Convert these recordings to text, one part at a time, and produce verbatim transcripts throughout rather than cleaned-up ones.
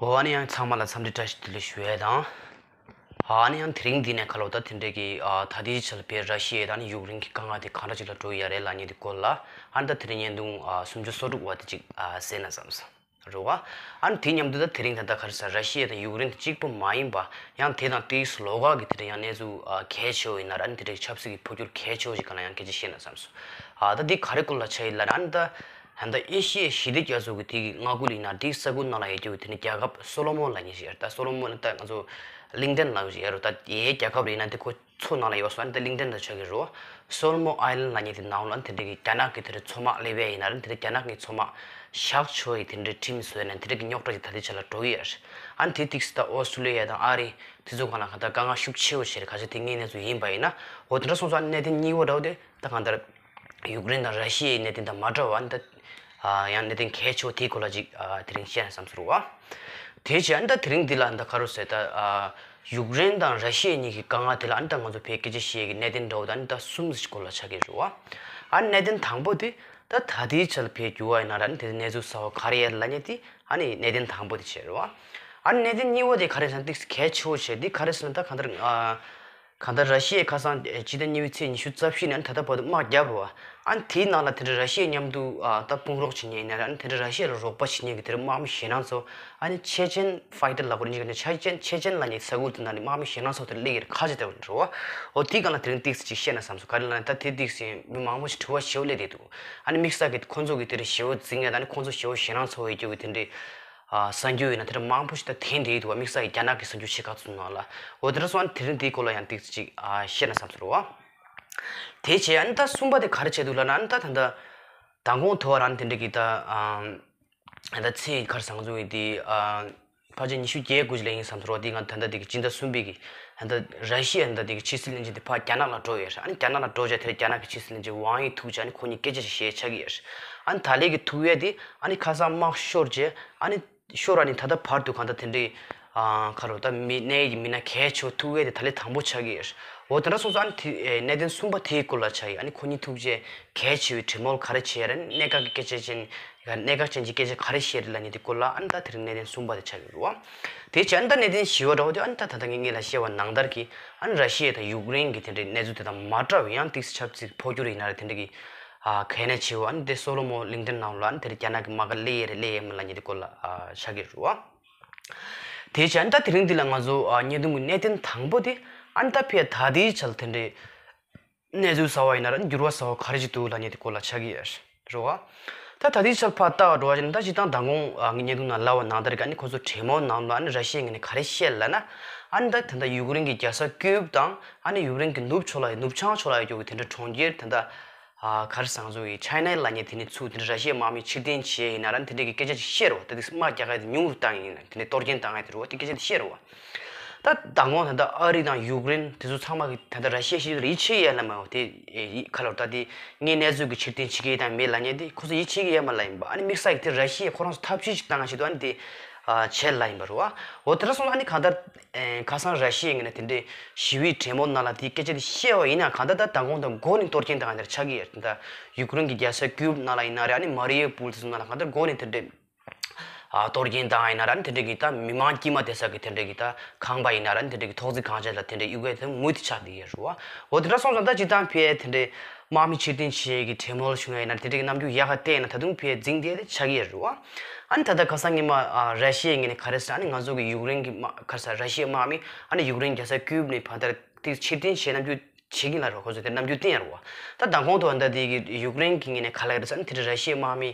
འོ། ཨ་ནི་ཡང་ཚང་མ་ལ་འཚམས་འདྲི་བཀྲ་ཤིས་བདེ་ལེགས་ཞུ་ཡས་དང་། ཨ་ནི་ཡང་དེ་རིང་འདི་ནས་ཁ་ལོ་ད་དེ་འདྲས་ཀྱི་ཨ་ད་ལྟའི་ཆར་བའི་ར་ཤི་ཡ་དང་ནི་ཡུཀ་རེན་གྱི་དཀའ་ངལ་དེ་གང་འདྲ་ཅིག་ལ་འགྲོ་ཡི་ཡ་རེད་ལབ་མཁན་དེ་སྐོར་ལ་ཨ་ནི་ད་དེ་རིང་བརྙན་ཐུང་ཨ་སུམ་ཅུ་སོ་དྲུག་པ་དེ་ཅིག་ཨ་གསན་ན་བསམ་སོང་། རེད་བ། ཨ་ནི་དེ་མཉམ་དུ་ད་དེ་རིང་ད་ལྟ་ག་རེ་ཟེར་ར་ཤི་ཡ་དང་ཡུཀ་རེན་དེ་གཅིག་པུ་མ་ཡིན་པ་ཡང་དེ་དང་དེའི་ལོགས་ཀ་གི་དེ་འདྲ་ཡང་གནས་ཚུལ་ཨ་གལ་ཆེ་བོ་ཡིན་ན་ར་ཨ་ནི་དེ་འདྲའི་ཆབ་སྲིད་ཀྱི་འཕོ་འགྱུར་གལ་ཆེ་བོ་ཞིག་ག་ལ་ཡང་སྐད་ཆ་བཤད་ན་བསམ་སོང་། ཨ་ད་འདི་ག་རེ་སྐོར་ལ་ཆགས་ཡིན་ལབ་ན་ཨ་ནི་ད། ད་ལྟ་ཨེ་ཤི་ཡའི་ཞི་བདེ་རྒྱ་མཚོ་གི་དེ་གི་མངའ་ཁུལ་ཡིན་ན་དེའི་ས་ཁུལ་ནང་ལ་ཡོད་རྒྱུ་དེ་ནི་རྒྱལ་ཁབ་སོ་ལོ་མོན་ལབ་མཁན་ཞིག་ཡོད་རེད། ད་སོ་ལོ་མོན་ད་ང་ཚོ་གླིང་ཕྲན་ལབ་ཀྱི་ཡོད་རེད། ད་ཡའི་རྒྱལ་ཁབ་རེད་ན་དེ་ཁོ་མཚོ་ནང་ལ་ཡོད་སོང་ཨ་ནི་ད་གླིང་ཕྲན་ད་ཆགས་ཀྱི་རེད། སོ་ལོ་མོན་ཨའི་ལན་ལབ་མཁན་དེ་ནང་ལ་དེ་འདྲ་གི་རྒྱ་ནག་གི་དེ་འདྲ་མཚོ་དམག་སླེབས་ཡས་ཡིན་ན་རེད། དེ་འདྲ་རྒྱ་ནག་གི་མཚོ་དམག་ཤག་ཆོ་ཡི་དེ་འདྲ་ཁྲིམས་བཟོས་ནས་དེ་འདྲ་གི་རྙོག་དྲ་ཞིག་ད་ལྟའི་ཆ་ལ་འགྲོ་གི་ཡོད་རེད། ཨ་ནི་དེ་ཏིག་སི་ད་ཨོ་སི་ཀྲུ་ལི་ཡ་དང་ཨ་རི་དེ་ཚོ་སྒང་ལ་གང་ལྟར་དཀའ་ངལ་ཤུགས་ཆེ་བོ་ཞིག་རེད། ག་ཚོད་དེ་ངའི་གནས་ཚུལ་ཡིན་པ་ཡིན་ན། འོ་དེ་འདྲ་སོང་ཙང་གནད་དོན་གཉིས་པ་འདྲ་བོ་དེ་ད་གང་ལྟར། ཡུཀ་རེན་དང་ར་ཤི་ཡའི་གནད་དོན་དང་མ་འདྲ་བ་འདི། ཨ་ཡང་གནད་དོན་གལ་ཆེ་བ་དེའི་སྐོར་ལ་ཅིག་ཨ་དེ་རིང་བཤད་ན་བསམ་ཚུལ་བ། དེ་བྱས་ཨ་ནི་ད་དེ་རིང་འདི་ལ་ད་ག་རེ་ཟེར་ད་ཨ་ཡུཀ་རེན་དང་ར་ཤི་ཡ་གཉིས་ཀྱི་དཀའ་ངལ་དེ་ལ་ཨ་ནི་ད་ང་ཚོ་བོད་སྐད་ཆ་བཤད་ཀྱི་གནད་དོན་འདྲ་བོ་ད་ཨ་ནི་ད་གསུམ་ཞིག་སྐོར་ལ་ཆགས་ཀྱི་རེད་བ། ཨ་ནི་གནད་དོན་དང་པོ་དེ་ད་ད་ལྟའི་ཆར་བོད་འགྱུར་བ་ཡིན་ན་ར་ཨ་ནི་དེ་གནས་ཚུལ་གསར་བ་ག་རེ་ཡོད་ལབ་མཁན་དེ་ཨ་ནི་གནད་དོན་དང་པོ་དེ་བྱས་རེད་བ། ཨ་ནི་གནད་དོན་གཉིས་པ་དེ་ག་རེ་ཟེར་ན་ཏིག་ཙམ་གལ་ཆེ་བོ་བྱས་དེ་ག་རེ་ཟེར་ན་ད་གང་ལྟར་ཨ། གང་ལྟར་ར་ཤི་ཡས་ཁ་སང་ཕྱི་ཟླ་གཉིས་པའི་ཚེས་ཉི་ཤུ་རྩ་བཞི་ནས་ད་ལྟ་བར་དུ་དམག་བརྒྱབ་རེད་བ། ཨ་ནི་དེའི་ནང་ལ་དེ་འདྲ་ར་ཤི་ཡ་མཉམ་དུ་ཨ་ད་དཔུང་རོགས་བྱེད་མཁན་ཡིན་ན་ར་ཨ་ནི་དེ་འདྲ་ར་ཤི་ཡ་ལ་རོགས་པ་བྱེད་མཁན་གྱི་དེ་འདྲ་དམག་མི་ཞེད་སྣང་ཚོ་ཨ་ནི་ཆེ་ཆེན་ཕའི་ཊར་ལབ་དགོས་རེད། ཆེ་ཆེན་ཆེ་ཆེན་ལབ་མཁན་ས་ཁུལ་དེ་ནང་ནས་དམག་མི་ཞེད་སྣང་ཚོ་དེ་སླེབས་ཡོད་རེད། ཁ་ཆེ་དེ་རེད་བ། འོ་དེའི་སྒང་ལ་དེ་རིང་ཏིག་ཙམ་ཅིག་བཤད་ན་བསམ་སོང་། ག་རེ་ལབ་ན་ད་དེ་ཏིག་ཙམ་མི་མང་པོ་ཞིག་དྲི་བ་ཞེ་པོ་སླེབས་བསྡད་འདུག་ཨ་ནི་དམིགས་བསལ་གྱི་ཁོང་ཚོ་གི་དེ་འདྲ་ཞེ་པོ་འཛིང་ཡ་ད་ཨ་ནི་ཁོང་ཚོ་ཞེ་པོ་ཞེད་སྣང་ཚོ་ཡོད་རྒྱུ་གི་དེ་འདྲའི། ཨ་གསར་འགྱུར་ཡིན་ན་དེ་འདྲ་མང་པོ་ཞིག་ད་ཐོན་བསྡད་འདུག་བ། དམིགས་བསལ་གྱི་རྒྱ་ནག་གི་གསར་འགྱུར་ཆེ་ཁག་ཚོའི་ནང་ལ། འོ་དེ་འདྲ་སོང་ཙང་དེ་རིང་འདིའི་སྐོར་ལ་ཡང་ཏིག་ཙམ་ཅིག་ཨ་བཤད་ན་བསམ་ཚུལ་བ། དེ་བྱས་ཨ་ནི་ད་གསུམ་པ་དེ་ག་རེ་བྱས་འདུག་ལབ་ན་ཨ་ནི་ད་ད་ད་མདང་དགོང་དུ་བ་རང་དེ་འདྲ་གི་ད་ཨ་ད་ཚེས་ག་རེ་ཟེར་ང་ཚོ་གི་དེ་ཨ་ཕལ་ཆེར་ཉི་ཤུ་བརྒྱད་དགུ་ཅིག་ལ་ཡིན་བསམ་ཚུལ་བ། དེ་ང་ད་ད་དེ་གི་སྤྱི་ཟླ་གསུམ་པའི་གི་ད་ད་ར་ཤི་ཡ་ད་དེ་གི་ཕྱི་སྲིད་བློན་ཆེན་དེ་ཕར་རྒྱ་ནག་ལ་འགྲོ་ཡོད་རེད། ཨ་ནི་རྒྱ་ནག་ལ་འགྲོ་བྱས་དེར་རྒྱ་ནག་གི་ཕྱི་སྲིད་བློན་ཆེན་ཝང་ཡི་ཐུག་བྱས་ཨ་ནི་ཁོ་གཉིས་སྐད་ཆ་ཞིག་བཤད་ཆགས་ཀྱི་ཡོད་རེད། ཨ་ནི་ད་ལན་གྱི་ཐུག་ཡས་དེ་ཨ་ནི་ཁ་སང་དམག་ཤོར་རྗེས་ཨ་ནི་ཤོར་ཨ་ནི་ད་ལྟ་བར་དུ་གང་ལྟར་དེ་འདྲའི་ཨ་ཁ་རོ་ད་མི་གནད་ཡོད་ཀྱི་མི་སྣ་གལ་ཆེ་བོ་ཐུག་ཡས་དེ་ད་ལན་དང་པོ་ཆགས་ཀྱི་ཡོད་རེད། འོ་དེ་འདྲ་སོང་ཙང་ཨ་ནི་དེ་ཨེ་གནད་དོན་གསུམ་པ་དེའི་སྐོར་ལ་ཆགས་ཡོད། ཨ་ནི་ཁོ་གཉིས་ཐུག་རྗེས་གལ་ཆེ་བའི་གྲོས་མོལ་ག་རེ་བྱས་རེད། གནད་འགག་གི་སྐད་ཆ་ཅན་གནད་འགག་ཅན་གྱི་སྐད་ཆ་ག་རེ་བཤད་རེད་ལབ་མཁན་དེ་སྐོར་ལ་ཨ་ནི་ད་དེ་རིང་གནད་དོན་གསུམ་པ་དེ་ཆགས་ཀྱི་རེད་བ། དེ་བྱས་ཨ་ནི་ད་གནད་དོན་བཞི་པ་འདྲ་བོ་དེ་ཨ་ནི་ད་ད་ལྟ་ངས་སྔོན་ལ་བཤད་པ་ནང་ལྟར་གྱི་ཨ་ནི་ར་ཤི་ཡ་དང་ཡུཀ་རེན་གྱི་དེ་འདྲའི་གནས་ཚུལ་དེ་དང་མ་འདྲ་བའི་ཡང་ཏིག་ཙམ་ཆབ་སྲིད་འཕོ་འགྱུར་ཡིན་ན་རེད། དེ་འདྲ་གི་ཨ་གལ་གནད་ཆེ་བོ་ཨ་ནི་དེ་སོ་ལོ་མོན་གླིང་ཕྲན་ནང་ལ་ཨ་ནི་དེར་རྒྱ་ནག་གི་དམག་སྒར་སླེབས་ཡས་རེད་སླེབས་ཡས་མིན་ལབ་མཁན་དེ་སྐོར་ལ་ཨ་ཆགས་ཀྱི་རེད་བ། དེ་བྱས་ཨ་ནི་ད་དེ་རིང་འདི་ལ་ང་ཚོ་ཨ་བརྙན་ཐུང་གི་གནད་དོན་དང་པོ་དེ་ཨ་ནི་ད་ཕར་ད་ལྟའི་ཆར་དེ་འདྲའི་གནས་ཚུལ་གསར་བ་ཡིན་ན་ར་འགྱུར་བ་གསར་བ་ག་རེ་ཞིག་འདུག་ལབ་མཁན་དེ་སྐོར་ལ་ཆགས་ཀྱི་ཡོད་རེད་བ། ད་ད་ལྟའི་ཆར་ཕར་ལྟ་བ་འགྲོ་བ་ཞིག་ན་ད་སྤྱིར་བཏང་མདང་དགོང་ཨ་ངའི་བརྙན་ཐུང་ནང་ལབ་པ་ནང་ལྟར་གྱི་ཨ་ནི་ཁོ་ཚོ་གྲོས་མོལ་ནང་ལ་ཨ་ནི་ར་ཤི་ཡའི་ངོས་ནས་ག་རེ་བཤད་ལབ་ན། ཨ་ནི་ད་ད་ལྟ་ཡུཀ་རེན་གྱི་རྒྱལ་ས་ཀིའུབ་དང་ཨ་ནི་ཡུཀ་རེན་གྱི་ནུབ་ཕྱོགས་ལ་ནུབ་བྱང་ཕྱོགས་ལ་ཡོད་རྒྱུ་གི་དེ་འདྲ་གྲོང་ཁྱེར་དེ་འདྲ་ཨ་ག་རེ་ཟེར་ང་ཚོ་གི་ཆའི་ན་ལབ་མཁན་དེ་ནས་ཚུར་དེ་འདྲ་ར་ཤི་ཡའི་དམག་མི་ཕྱིར་འཐེན་བྱས་ཡིན་ན་ར་ཨ་ནི་དེ་འདྲ་གི་སྐད་ཆ་ཅིག་བཤད་རེད་བ། ད་དེ་དམག་རྒྱག་ཡ་དེ་ཉུང་རུ་བཏང་ཡིན་ན་དེ་འདྲ་གཏོར་སྐྱོན་བཏང་ཡ་དེ་རེད་བ། དེ་སྐད་ཆ་དེ་བཤད་རེད་བ། ད་མདང་དགོང་ད་ལྟ་ཨ་རི་དང་ཡུཀ་རེན་དེ་ཚོ་ཚང་མ་གི་ད་ལྟ་ར་ཤི་ཡའི་ཞི་བདེ་ལ་ཡིད་ཆེས་ཡོད་ལབ་མ་ཡོང་། དེ་ཨེ་ཡི་ཁ་ལོར་ད་དེ་ངའི་གནས་ཚུལ་གི་ཕྱིར་འཐེན་བྱེད་ཀྱི་ཡོད་དང་མེད་ལབ་མཁན་དེ་ཁོ་ཚོ་ཡིད་ཆེས་ཀྱི་ཡོད་མ་ལབ་ཡིན་པ། ཨ་ནི་དམིགས་བསལ་གྱི་དེ་ར་ཤི་ཡས་ཁོ་རང་ཚོ་ཐབས་ཇུས་ཤིག་བཏང་ཡ་ཞིག་འདུག་ཨ་ནི་དེ་ཨ་བྱེད་ལབ་ཡིན་པ་རེད་བ། འོ་དེ་འདྲ་སོང་ཙང་ཨ་ནི་གང་ལྟར་ཨེ་ཁ་སང་ར་ཤི་ཡའི་ངོས་ནས་དེ་འདྲའི་ཞི་བའི་གྲོས་མོལ་ནང་ལ་དེའི་སྐད་ཆ་དེ་བཤད་པ་ཡིན་ན་གང་ལྟར་ད་མདང་དགོང་དང་མགོ་ནས་གཏོར་སྐྱོན་བཏང་ཡ་དེ་ཆགས་ཀྱི་ཡོད་རེད། ད་ཡུཀ་རེན་གྱི་རྒྱལ་ས་ཀིའུབ་ནང་ལ་ཡིན་ན་རེད། ཨ་ནི་མ་རི་ཡུ་པུལ་དེ་ཚོ་ནང་ལ་གང་ལྟར་མགོ་ནས་དེ་འདྲའི་ཨ་གཏོར་སྐྱོན་བཏང་ཡིན་ན་ར་ཨ་ནི་དེ་འདྲ་གི་ད་མི་མང་དཀྱུས་མ་བསྡད་ས་གི་དེ་འདྲ་གི་ད་ཁང་པ་ཡིན་ན་ར་ཨ་ནི་དེ་འདྲ་གི་ཐོག་བརྩེགས་གང་ཅི་ལ་དེ་འདྲ་གཡུག་ཡ་དེ་མུ་མཐུད་ཆགས་བསྡད་ཡོད་རེད་བ། འོ་དེ་འདྲ་སོང་ཙང་ད་སྤྱིར་བཏང་ཕར་དེ་འདྲའི་དམག་མི་ཕྱིར་འཐེན་བྱེད་ཡས་ཀྱི་གྲོས་མོལ་བྱུང་ཡ་ཡིན་ན་དེ་འདྲ་གི་རྣམ་འགྱུར་ཡག་ག་བལྟས་ན་ད་དུང་ཕར་འཛིང་བསྡད་དེ་ཆགས་ཀྱི་ཡོད་རེད་བ། ཨ་ནི་ད་ལྟ་ཁ་སང་ཉི་མ་ཨ་ར་ཤི་ཡའི་ངོས་ནས་ག་རེ་ཟེར་ཨ་ནི་ང་ཚོ་གི་ཡུཀ་རེན་གྱི་དམག་ག་རེ་ཟེར་ར་ཤི་ཡའི་དམག་མི་ཨ་ནི་ཡུཀ་རེན་རྒྱལ་ས་ཀིའུབ་ནས་ཕར་དེར་དེ་ཕྱིར་འཐེན་བྱེད་རྣམ་འགྱུར་བྱེད་ཀྱིན་ལ་རོ། ཁོ་ཚོ་དེ་རྣམ་འགྱུར་བསྟན་ཡ་རོ། ད་མདང་དགོང་དུ་ད་དེ་གི་ཡུཀ་རེན་གྱི་ངོས་ནས་ག་ལབ་ཡོད་རེད་ཟེར་ན་དེ་འདྲའི་ར་ཤི་ཡའི་དམག་མི་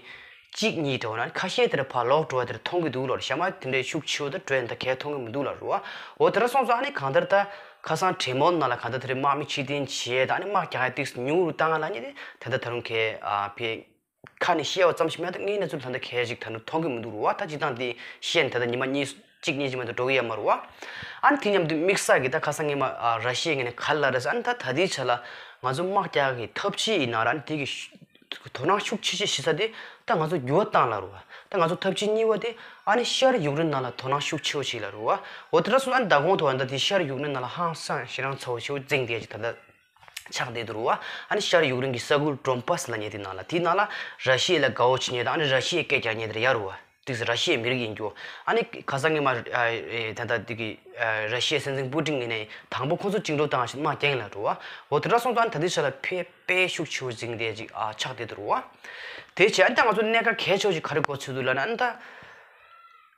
གཅིག་གཉིས་འདྲ་བོ་ན་ཁ་ཤས་དེ་འདྲ་ཕར་ལོག་འགྲོ་བ་དེ་འདྲ་མཐོང་གི་འདུག་ལོ། ཞྭ་དམར་དེ་འདྲའི་ཤུགས་ཆེ་བོ་ད་འགྲོ་ཡ་ད་གས་མཐོང་གི་མི་འདུག་ལ་རོ། འོ་དེ་འདྲ་སོང་ཙང་ཨ་ནི་གང་ལྟར་ད་ཁ་སང་གྲོས་མོལ་ནང་ལ་གང་ལྟར་དེ་འདྲའི་དམག་མི་ཕྱིར་འཐེན་བྱས་ད་ཨ་ནི་དམག་རྒྱག་ཡ་ཏིག་ཙམ་ཉུང་རུ་བཏང་ཡ་ལབ་མཁན་དེ་ད་ལྟ་ད་རུང་གས་ཨ་ཕེ། ཁ་ནས་བཤད་པ་ཙམ་ཞིག་མེད་དུ་དངོས་གནས་ཚུལ་ད་ལྟ་གས་ཅིག་ད་ནི་མཐོང་གི་མི་འདུག་རུ་བ། ད་སྤྱིར་བཏང་དེ་བཤད་ནས་ད་ལྟ་ཉི་མ་གཉིས་གཅིག་གཉིས་ཅིག་མ་གཏོགས་འགྲོ་གི་ཡོད་མ་རུ་བ། ཨ་ནི་དེ་མཉམ་དུ་དམིགས་བསལ་གྱི་ད་ཁ་སང་ཉི་མ་ཨ་ར་ཤི་ཡའི་ངོས་ནས་ག་ལ་རེད་ཟེར་ཨ་ནི་ད་ད་ལྟའི་ཆ་ལ་ང་ཚོ་དམག་རྒྱག་གི་ཐབས་ཇུས་ཡིན་ན་ར་ཨ་ནི་དེ་གི་ཤུ་དོ་སྣང་ཤུགས་ཆེ་ཆེ་བྱེད་ས་དེ་ད་ང་ཚོ་འགྱུར་བ་བཏང་ལ་རུ་བ། ད་ང་ཚོ་ཐབས་ཇུས་གཉིས་པ་དེ་ཨ་ནི་ཤར་ཡུཀ་རེན་ནང་ལ་དོ་སྣང་ཤུགས་ཆེ་བོ་བྱེད་ལ་རུ་བ། འོ་དེ་འདྲ་སོང་ཨ་ནི་ད་གོང་དུ་བ་ད་དེ་ཤར་ཡུཀ་རེན་ནང་ལ་ཧང་སང་ཞེ་སྡང་ཚ་བོ་ཆེ་བོ་འཛིང་བསྡད་ཅིག་ད་ལྟ། ཆགས་བསྡད་འདུག་རུ་བ། ཨ་ནི་ཤར་ཡུཀ་རེན་གྱི་ས་ཁུལ་ཌོན་པཱས་ལབ་མཁན་དེ་ནང་ལ་དེའི་ནང་ལ་ར་ཤི་ཡ་ལ་དགའ་བོ་བྱེད་མཁན་དང་ཨ་ནི་ར་ཤི་ཡའི་སྐད་རྒྱག་མཁན་དེ་འདྲ་ཡོད་རུ་བ། ཏིག་ཙམ་ར་ཤི་ཡའི་མི་རིགས་ཡིན་རྒྱུ། ཨ་ནི་ཁ་སང་ངས་མ་ཨ་ཨེ་ད་ལྟ་འདི་གི་ཨ་ར་ཤི་ཡའི་སྲིད་འཛིན་པུ་ཏིན་ངོས་ནས་དང་པོ་ཁོང་ཚོ་བཅིངས་འགྲོལ་བཏང་ཞིག་དམག་རྒྱག་ཡིན་ལབ་འགྲོ་བ། འོ་དེ་འདྲ་སོང་ཙང་ད་ལྟའི་ཆ་ལ་ཕེ་དཔེ་ཤུགས་ཆེ་བོ་ཟིན་བསྡད་ཅིག་ཨ་ཆགས་བསྡད་འདུག་རོ་བ། དེ་བྱས་ཨ་ནི་ད་ང་ཚོ་གནད་འགག་གལ་ཆེ་བོ་ཞིག་ག་རེ་གོ་ཚུལ་འདུག་ལབ་ན་ཨ་ནི་ད།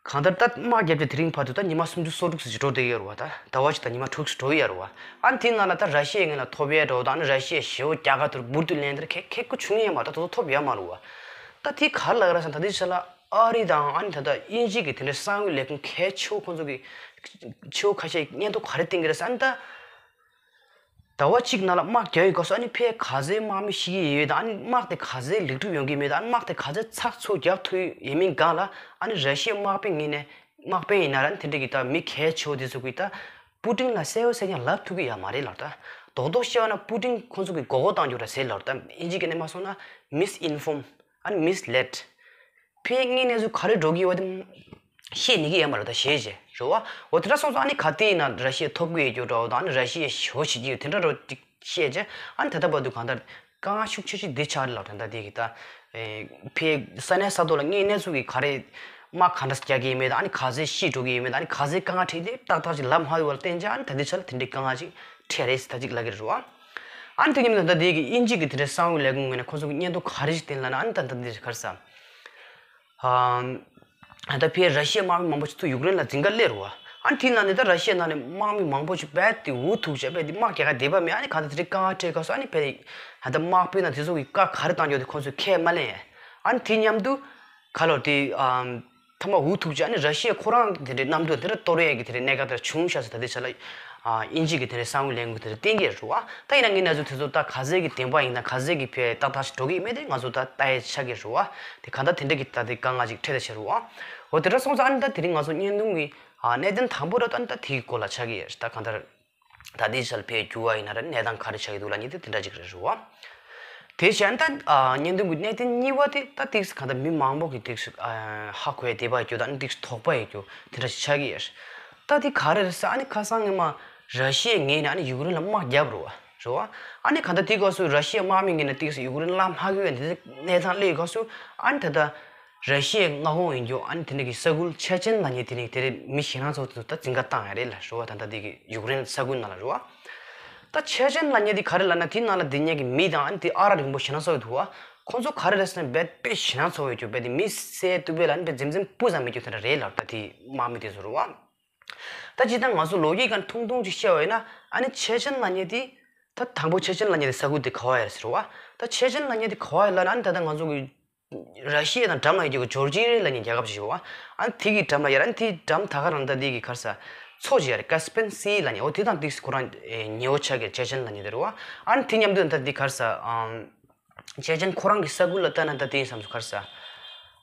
གང་ལྟར་ད་དམག་བརྒྱབ་སྟེ་དེ་རིང་བར་དུ་ད་ཉི་མ་སུམ་ཅུ་སོ་དྲུག་ཙམ་ཞིག་འགྲོ་བསྡད་ཡོད་རེད་བ། ད་ཟླ་བ་གཅིག་དང་ཉི་མ་དྲུག་ཙམ་འགྲོ་ཡི་ཡོད་རེད་བ། ཨ་ནི་དེའི་ནང་ལ་ད་ར་ཤི་ཡའི་ངོས་ལ་ཐོབ་ཡས་འགྲོ་དང་ཨ་ནི་ར་ཤི་ཡའི་ཞེ་པོ་རྒྱ་གར་དུ་འབུར་དུ་ལེན་དེར་གལ་གལ་ཁུ་ཆུང་ཡས་མ་གཏོགས་ད་དུང་ཐོབ་ཡོད་མ་རེད་བ། ད་དེ་ག་རེ་ལབ་ཀྱི་རེད་ཟེར་ན་ད་དེའི་ཆ་ལ་ཨ་རི་དང་ཨ་ནི་ད་ལྟ་དབྱིན་ཇི་གི་དེ་འདྲའི་གསང་བའི་ལས་ཁུངས་གལ་ཆེ་བོ་ཁོང་ཚོ་གི་ཆེ་བོ་ཁ་ཤས་སྙན་ཐོ་ག་རེ་བཏིང་གི་རེད་ཟེར་ཨ་ནི་ད། ཟླ་བ་གཅིག་ནང་ལ་དམག་རྒྱག་ཡོད་སྐབས་སུ་ཨ་ནི་ཕའི་ག་ཚོད་དམག་མི་ཤི་གི་ཡོད་དང་ཨ་ནི་དམག་དེ་ག་ཚོད་ལེགས་གྲུབ་ཡོང་གི་མེད་དང་ཨ་ནི་དམག་དེ་ག་ཚོད་ཚགས་ཚུད་རྒྱག་ཐུབ་ཡོད་མིན་སྒང་ལ་ཨ་ནི་ར་ཤི་ཡའི་དམག་དཔོན་ངོས་ནས་དམག་དཔོན་ཡིན་ན་ར་ཨ་ནི་དེ་འདྲ་གི་ད་མི་གལ་ཆེ་བོ་དེ་ཚོ་གི་ད་པུ་ཏིན་ལ་གསལ་པོ་གསལ་རྐྱང་ལབ་ཐུབ་ཀྱི་ཡོད་མ་རེད་ལབ། ད་རྡོག་རྡོག་བཤད་པ་ན་པུ་ཏིན་ཁོང་ཚོ་གི་མགོ་སྐོར་བཏང་རྒྱུ་ར་ཟེར་ལབ། ད་དབྱིན་ཇི་སྐད་ནས་མ་སོང་ན་མིས་ཨིན་ཕོམ་ཨ་ནི་མིས་ལེད། ཕའི་དངོས་གནས་སུ་ག་རེ་འགྲོ་གི་ཡོད་པ་དེ་ཤེས་ནི་གི་ཡོད་མ་རེད་ད་ཞེས་བྱས་རེད་བ། འོ་དེ་འདྲ་སོང་ཙང་ཨ་ནི་ག་དེ་ཡིན་ན་ར་ཤི་ཡ་ཐོབ་གི་ཡོད་རྒྱུ་འདྲ་བོ་དང་ཨ་ནི་ར་ཤི་ཡ་ཞེ་པོ་བྱེད་ཀྱི་ཡོད་དེ་འདྲ་འདྲ་བོ་ཅིག་བཤད་བྱས་ཨ་ནི་ད་ལྟ་བར་དུ་གང་ལྟར་དཀའ་ངལ་ཤུགས་ཆེ་ཤོས་འདི་ཆགས་རེད་ལབ། ད་ལྟ་དེ་གི་ད་ཕའི་ས་གནས་ས་ཐོག་ལ་དངོས་གནས་སུ་གི་ག་རེ་དམག་ག་འདྲ་རྒྱག་གི་ཡོད་མེད་དང་ཨ་ནི་ག་ཚོད་ཤི་འགྲོ་གི་ཡོད་མེད་དང་ཨ་ནི་ག་ཚོད་དཀའ་ངལ་འཕྲད་དེ་ཏག་ཏག་ཅིག་ལབ་མ་ཐུབ་པ་ལ་བརྟེན་བྱས་ཨ་ནི་ད་ལྟའི་ཆ་ལ་དེ་འདྲའི་དཀའ་ངལ་ཅིག་འཕྲད་རེད་ཟེར་ད་ཅིག་ལབ་ཀྱི་རེད་བ། ཨ་ནི་དེ་མཉམ་དུ་ད་ལྟ་དེ་གི་དབྱིན་ཇི་གི་དེ་འདྲའི་གསང་བའི་ལས་ཁུངས་ངོས་ནས་ཁོང་ཚོ་གི་སྙན་ཐོ་ག་རེ་ཞིག་བཏིང་ལབ་ན་ཨ་ནི་ད་ལྟ་འདི་ག་རེ་ཟེར། ཨ་ད་ཕར་ར་ཤི་ཡའི་དམག་མི་མང་པོ་ཞིག་ཚུར་ཡུཀ་རེན་ལ་འཛིན་ག་སླེབས་རེད་བ། ཨ་ནི་དེའི་ནང་ནས་ད་ར་ཤི་ཡའི་ནང་ནས་དམག་མི་མང་པོ་ཞིག་རྦད་དེ་འུ་ཐུག་བྱས་རྦད་དེ་དམག་རྒྱག་ག་བསྡད་པ་མེད། ཨ་ནི་གང་ལྟར་དེ་འདྲའི་དཀའ་ངལ་འཕྲད་སྐབས་སུ་ཨ་ནི་ཕར་ཨ་ད་དམག་དཔོན་དང་དེ་ཚོ་གི་བཀའ་ག་རེ་བཏང་རྒྱུ་དེ་ཁོང་ཚོས་ཁས་མ་ལེན། ཨ་ནི་དེ་མཉམ་དུ་ག་ལོར་དེ་ཨམ། ཐ་མ་འུ་ཐུག་ཅིག་ཨ་ནི་ར་ཤི་ཡ་ཁོ་རང་དེ་འདྲའི་གནམ་གྲུ་དེ་འདྲ་གཏོར་ཡས་ཀྱི་དེ་འདྲའི་གནད་འགག་དེ་འདྲ་བྱུང་ཤག་ཟེར། ད་ལྟའི་ཆ་ལ་ཨ་དབྱིན་ཇི་གི་དེ་འདྲའི་གསང་བའི་ལས་ཁུངས་དེ་འདྲ་བསྟན་གྱི་རེད་བ། ད་ཡིན་ན་ངའི་གནས་ཚུལ་དེ་ཚོ་ད་ག་ཚད་ཀྱི་བདེན་པ་ཡིན་དང་ག་ཚད་ཀྱི་ཕར་ཏག་ཏག་ཞིག་འགྲོ་གི་ཡིན་མེད་དེ་ང་ཚོ་ད་ལྟ་ཡས་ཆགས་ཀྱི་རེད་བ། དེ་གང་ལྟར་དེ་འདྲ་གི་ད་དེ་དཀའ་ངལ་ཅིག་འཕྲད་བསྡད་ཤག་རེད་བ། འོ་དེ་འདྲ་སོང་ཙང་ཨ་ནི་ད་དེ་རིང་ང་ཚོ་བརྙན་ཐུང་གི་ཨ་གནད་དོན་དང་པོ་ར་ད་ཨ་ནི་ད་དེའི་སྐོར་ལ་ཆགས་ཀྱི་ཡོད་རེད། ད་གང་ལྟར། ད་ལྟའི་ཆར་ཕར་འགྱུར་བ་ཡིན་ན་ར་གནས་སྟངས་ག་རེ་ཆགས་ཀྱི་འདུག་ལབ་མཁན་དེ་དེ་འདྲ་ཅིག་རེད་རེད་བ། དེ་བྱས་ན་ད་ཨ་བརྙན་ཐུང་གི་གནད་དོན་གཉིས་པ་དེ་ད་ཏིག་ཙམ་གང་ལྟར་མི་མང་པོ་གིས་ཏིག་ཙམ་ཨ་ཧ་གོ་ཡ་དད་པ་ཡོད་རྒྱུ་དང་ཏིག་ཙམ་དོགས་པ་ཡོད་རྒྱུ་དེ་འདྲ་ཞིག་ཆགས་ཀྱི་ཡོད་རེད། ད་དེ་ག་རེ་རེད་ཟེར་ཨ་ནི་ཁ་སང་ངོ་མ་ར་ཤི་ཡའི་ངོས་ནས་ཨ་ནི་ཡུཀ་རེན་ལ་དམག་བརྒྱབ་རེད་བ། རེད་བ། ཨ་ནི་གང་ལྟར་དེའི་སྐབས་སུ་ར་ཤི་ཡའི་དམག་མི་ངོས་ནས་ཏིག་ཙམ་ཡུཀ་རེན་ལ་མ་དགོས་པའི་འདི་གནས་སྟངས་སླེབས་ཡོད་སྐབས་སུ་ཨ་ནི་ད་ལྟ། ར་ཤི་ཡའི་མངའ་ཁོངས་ཡིན་རྒྱུ་ཨ་ནི་དེ་འདྲ་གི་ས་ཁུལ་ཆེ་ཆེན་ལབ་མཁན་དེ་ནི་དེ་རེད། མི་ཞེད་སྣང་ཚ་བོ་དེ་ཚོ་ད་འཛིན་གྲྭ་བཏང་ཡ་རེད་ལ་རེད་བ། ད་ལྟ་དེ་གི་ཡུཀ་རེན་ས་ཁུལ་ནང་ལ་རེད་བ། ད་ཆེ་ཆེན་ལབ་མཁན་དེ་ག་རེ་ལབ་ན་དེ་ནང་ལ་བསྡད་མཁན་གི་མི་དང་ཨ་ནི་དེ་ཨ་རག་རིང་པོ་ཞེད་སྣང་ཚ་བོ་འདུག་བ། ཁོང་ཚོ་ག་རེ་རེད་ཟེར་ན་རྦད་དཔེ་ཞེད་སྣང་ཚ་བོ་ཡོད་རྒྱུ་རྦད་དེ་མི་བསད་བཏུབ་པས་ལ་ཨ་ནི་རྦད་འཛེམ་འཛེམ་སྤུ་ཙམ་མེད་རྒྱུ་དེ་འདྲ་རེད་ལབ། ད་དེ་དམག་མི་དེ་ཚོ་རེད་བ། ད་སྤྱིར་བཏང་ང་ཚོ་ལོ་རྒྱུས་སྒང་ཐུང་ཐུང་ཅིག་བཤད་པ་ཡིན་ན་ཨ་ནི་ཆེ་ཆེན་ལབ་མཁན་དེ་ད་དང་པོ་ཆེ་ཆེན་ལབ་མཁན་དེ་ས་ཁུལ་དེ་ག་བ་ཡ་རེད་ཟེར་བ། ད་ཆེ་ཆེན་ལབ་མཁན་དེ་ག་བ་ཡ་ལབ་ན་ཨ་ནི་ད་ལྟ་ང་ཚོ་གི་ར་ཤི་ཡ་དང་འགྲམ་ལ་ཡོད་རྒྱུ་ཇོར་ཇི་ཡ་ལབ་མཁན་རྒྱལ་ཁབ་ཅིག་ཡོད་བ། ཨ་ནི་དེ་གི་འགྲམ་ལ་ཡ་ར་ཨ་ནི་དེའི་འགྲམ་ད་ག་རང་ད་དེ་གི་ག་རེ་ཟེར་མཚོ་ཅིག་ཡ་རེད། ཀ་སི་པན་སི་ལབ་མཁན། འོ་དེ་དང་ཏིག་ཙམ་ཁོ་རང་ཉེ་བོ་ཆགས་ཀྱི་ཆེ་ཆེན་ལབ་མཁན་དེ་རེད་བ། ཨ་ནི་དེ་མཉམ་དུ་ད་དེ་ག་རེ་ཟེར་ཨམ། ཆེ་ཆེན་ཁོ་རང་གི་ས་ཁུལ་ལ་ལྟ་ན་ད་དེ་ཡིན་བསམ་སོང་། ག་རེ་ཟེར།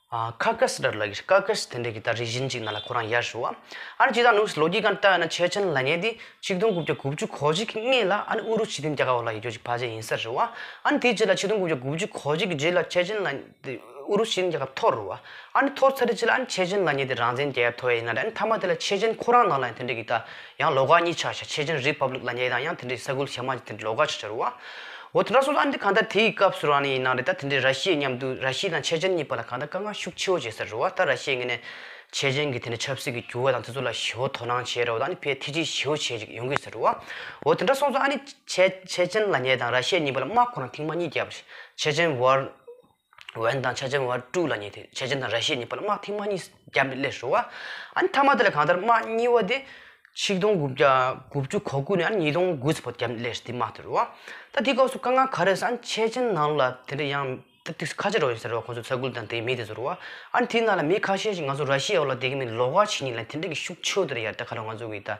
ཨ་ཁ་ཀ་སི་འདྲ་ལ་གི་ཁ་ཀ་སི་དེ་འདྲ་གི་ད་རི་ཇན་ཅིག་ནང་ལ་ཁོ་རང་ཡར་ཞུ་བ། ཨ་ནི་ཇི་ལྟར་ནུས་ལོ་རྒྱུས་སྒང་ལྟ་ན་ཆེ་ཆེན་ལབ་མཁན་དེ་ཆིག་སྟོང་དགུ་བརྒྱ་དགུ་བཅུ་གོ་གཅིག་གི་སྔོན་ལ་ཨ་ནི་ཨུ་རུ་སུ་སྤྱི་མཐུན་རྒྱལ་ཁབ་ལ་ཡོད་རྒྱུ་ཅིག་ཕལ་ཆེར་ཡིན་ས་རེད་བ། ཨ་ནི་དེའི་རྗེས་ལ་ཆིག་སྟོང་དགུ་བརྒྱ་དགུ་བཅུ་གོ་གཅིག་གི་རྗེས་ལ་ཆེ་ཆེན་ལབ་མཁན་དེ་ཨུ་རུ་སུ་སྤྱི་མཐུན་རྒྱལ་ཁབ་འཐོར་རེད་བ། ཨ་ནི་འཐོར་ཚར་རྗེས་ལ་ཨ་ནི་ཆེ་ཆེན་ལབ་མཁན་དེ་རང་བཙན་རྒྱལ་ཁབ་ཐོབ་ཡ་ཡིན་ན་རེད། ཨ་ནི་མཐའ་མ་དེ་ལ་ཆེ་ཆེན་ཁོ་རང་ནང་ལ་ཡང་དེ་འདྲ་གི་ད་ཡང་ལོགས་ཀ་གཉིས་ཆགས་ཤག་ཆེ་ཆེན་རི་པབ་ལིག་ལབ་མཁན་དང་ཡང་དེ་འདྲའི་ས་ཁུལ་གཞན་མ་ཅིག་དེ་འདྲ་ལོགས་ཀ་ཆགས་ཤག་རེད་བ། འོ་དེ་འདྲ་སོང་ཙང་ཨ་ནི་དེ་གང་ལྟར་དེའི་སྐབས་སུ་རང་ནས་ཡིན་ན་རེད། ད་དེ་འདྲའི་ར་ཤི་ཡ་མཉམ་དུ་ར་ཤི་ཡ་དང་ཆེ་ཆེན་གཉིས་བར་ལ་གང་ལྟར་དཀའ་ངལ་ཤུགས་ཆེ་བོ་བྱས་ས་རེད་བ། ད་ར་ཤི་ཡའི་ངོས་ནས་ཆེ་ཆེན་གྱི་དེ་འདྲའི་ཆབ་སྲིད་ཀྱི་འགྱུར་བ་དང་དེ་ཚོ་ལ་ཞེ་པོ་དོ་སྣང་བྱས་རེད་བ། ད་ནི་ཕར་ཐེ་ཇུས་ཞེ་པོ་བྱས་ཅིག་ཡོང་གི་ཡོད་ས་རེད་བ། འོ་དེ་འདྲ་སོང་ཙང་ཨ་ནི་ཆེ་ཆེ་ཆེན་ལབ་མཁན་དང་ར་ཤི་ཡ་གཉིས་བར་ལ་དམག་ཁོ་རང་ཐེངས་མ་གཉིས་བརྒྱབ་པ་རེད། ཆེ་ཆེན་ཝར་ཝན་དང་ཆེ་ཆེན་ཝར་ཊུ་ལབ་མཁན་དེ་ཆེ་ཆེན་དང་ར་ཤི་ཡ་གཉིས་བར་ལ་དམག་ཐེངས་མ་གཉིས་བརྒྱབ་ནས་སླེབས་རེད་བ། ཨ་ནི་མཐའ་མ་དེ་ལ་གང་ལྟར་དམག་གཉིས་པ་དེ་ཆིག་སྟོང་དགུ་བརྒྱ་དགུ་བཅུ་གོ་དགུ་ནས་ཨ་ནི་ཉིས་སྟོང་དགུ་ཙམ་བར་བརྒྱབ་ནས་སླེབས་རེད། དེ་དམག་དེ་རེད་བ། ད་དེའི་སྐབས་སུ་དཀའ་ངལ་ག་རེ་ཟེར་ན་ཆེ་ཆེན་ནང་ལ་དེ་འདྲ་ཡང་ད་ཏིག་ཙམ་ཁ་ཆེ་འགྲོ་ཡོད་ས་རེད་བ། ཁོང་ཚོ་ས་ཁུལ་དང་དེའི་མི་དེ་ཚོ་རེད་བ། ཨ་ནི་དེའི་ནང་ལ་མི་ཁ་ཤས་ཤིག་ང་ཚོ་ར་ཤི་ཡའི་འོག་ལ་བསྡད་ཀྱི་མིན་ལོགས་ཀ་བྱེད་ཉིན་ལ་དེ་འདྲ་གི་ཤུགས་ཆེ་བོ་དེ་འདྲ་ཡར་ད་ག་རེ་ང་ཚོ་གི་ད་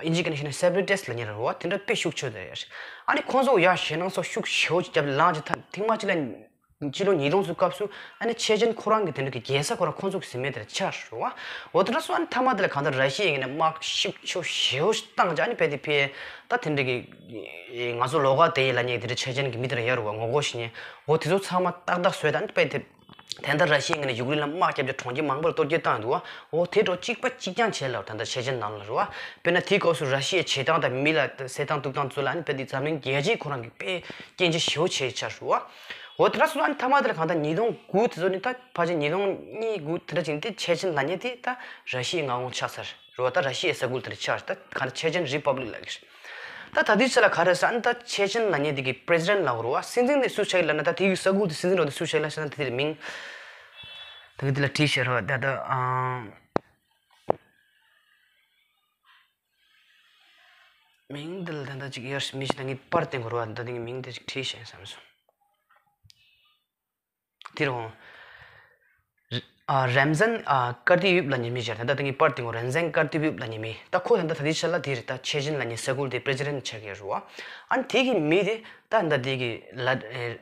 ཨིན་ཇི་སྐད་ནས་བཤད་ན་སེ་པ་རེ་ཊིསི་ལབ་མཁན་རེད་བ། དེ་འདྲ་དཔེ་ཤུགས་ཆེ་བོ་དེ་འདྲ་ཡར། ཨ་ནི་ཁོང་ཚོ་ཡར་ཞེད་སྣང་ཚ་བོ་ཤུགས་ཆེ་བོ་ཅིག་བརྒྱབ་ལངས་ཅིག་ད་ཐེངས་མ་གཅིག་ལ་སྤྱི་ལོ་ཉིས་སྟོང་ཙམ་སྐབས་སུ་ཨ་ནི་ཆེ་ཆེན་ཁོ་རང་གི་དེ་འདྲ་གི་རྒྱལ་ས་ཁོ་རང་ཁོང་ཚོ་གི་ཟིན་མེད་དེ་འདྲ་ཆགས་རེད་བ། འོ་དེ་འདྲ་སོང་ཨ་ནི་མཐའ་མ་དེ་ལ་གང་ལྟར་ར་ཤི་ཡའི་ངོས་ནས་དམག་ཤུགས་ཆེ་བོ་ཞེ་པོ་ཞིག་བཏང་བྱས་ཨ་ནི་རྦད་དེ་ཕར་ད་དེ་འདྲ་གི་ང་ཚོ་ལོགས་ཀ་བསྡད་ཡིན་ལབ་མཁན་དེ་འདྲ་ཆེ་ཆེན་གྱི་མི་དེ་འདྲ་ཡོད་རེད་བ། ངོ་རྒོལ་བྱེད་མཁན། འོ་དེ་ཚོ་ཚང་མ་ཏག་ཏག་བཟོས་ད་ཨ་ནི་རྦད་དེ་ད་ལྟ་ར་ཤི་ཡའི་ངོས་ནས་ཡུཀ་རེན་ལ་དམག་བརྒྱབ་བྱས་གྲོང་ཁྱེར་མང་པོ་ལ་གཏོར་སྐྱོན་བཏང་འདུག་བ། འོ་དེ་འདྲ་གཅིག་པ་གཅིག་རྐྱང་བྱས་ལབ་ད་ལྟ་ཆེ་ཆེན་ནང་ལ་རེད་བ། དཔེར་ན་དེའི་སྐབས་སུ་ར་ཤི་ཡའི་བྱེད་སྟངས་དང་མི་ལ་བསད་སྟངས་གཏུབ་སྟངས་ཚོ་ལ་ཨ་ནི་རྦད་དེ་འཛམ་གླིང་རྒྱལ་སྤྱིས་ཁོ་རང་གི་དཔེ་སྐྱོན་བརྗོད་ཞེ་པོ་བྱས་ཆགས་རེད་བ། འོ་དེ་འདྲ་སོང་ཙང་ཨ་ནི་མཐའ་མ་དེ་ལ་གང་ལྟར་ཉིས་སྟོང་དགུ་དེ་ཚོ་ནི་ད་ཕལ་ཆེར་ཉིས་སྟོང་གཉིས་དགུ་དེ་འདྲ་ཅིག་ནི་དེ་ཆེ་ཆེན་ལབ་མཁན་དེ་ད་ར་ཤི་ཡའི་མངའ་ཁོངས་ཆགས་ཚར་རེད་བ། ད་ར་ཤི་ཡའི་ས་ཁུལ་དེ་འདྲ་ཆགས་རེད། ད་གང་ལྟར་ཆེ་ཆེན་རི་པབ་ལིག་ལབ་ཀྱི་རེད། ད་ད་དུས་ཚོད་ལ་ག་རེ་ཟེར་ཨ་ནི་ད་ཆེ་ཆེན་ལབ་མཁན་དེ་གི་པི་རེ་སི་ཌེན་ཊི་ལབ་དགོས་རེད་བ། སྲིད་འཛིན་དེ་སུ་ཆགས་ཀྱི་ལབ་ན་ད་དེ་གི་ས་ཁུལ་དེ་སྲིད་འཛིན་རོ་དེ་སུ་ཆགས་ཀྱི་ལབ་ཟེར་ན་དེ་དེ་རེད། མིང་ད་གི་དེ་ལ་བྲིས་བཞག་རེད་བ། ད་ད་ཨང་། མིང་འདི་ལ་ད་ལྟ་ཅིག་ཡར་མི་ཞིག་ད་ངས་པར་བསྟན་དགོས་རེད་བ། ད་ལྟ་ངས་མིང་འདི་ཅིག་བྲིས་ཤེས་བསམ་སོང་། དེ་རུང་། ཨ་རེམ་ཛན་ཨ་ཀར་ཏི་ཡུབ་ལབ་མཁན་མི་ཞིག་ད་ལྟ་ངས་པར་བསྟན་དགོས། རེམ་ཛན་ཀར་ཏི་ཡུབ་ལབ་མཁན་མི་ད་ཁོ་ད་ལྟ་ད་ལྟའི་ཆ་ལ་དེ་རེད། ད་ཆེ་ཆེན་ལབ་མཁན་ས་ཁུལ་དེ་པི་རེ་སི་ཌེན་ཊི་ཆགས་ཀྱི་རེད་བ། ཨ་ནི་དེ་གི་མི་དེ་ད་ད་དེ་གི་ལ་ཨེ།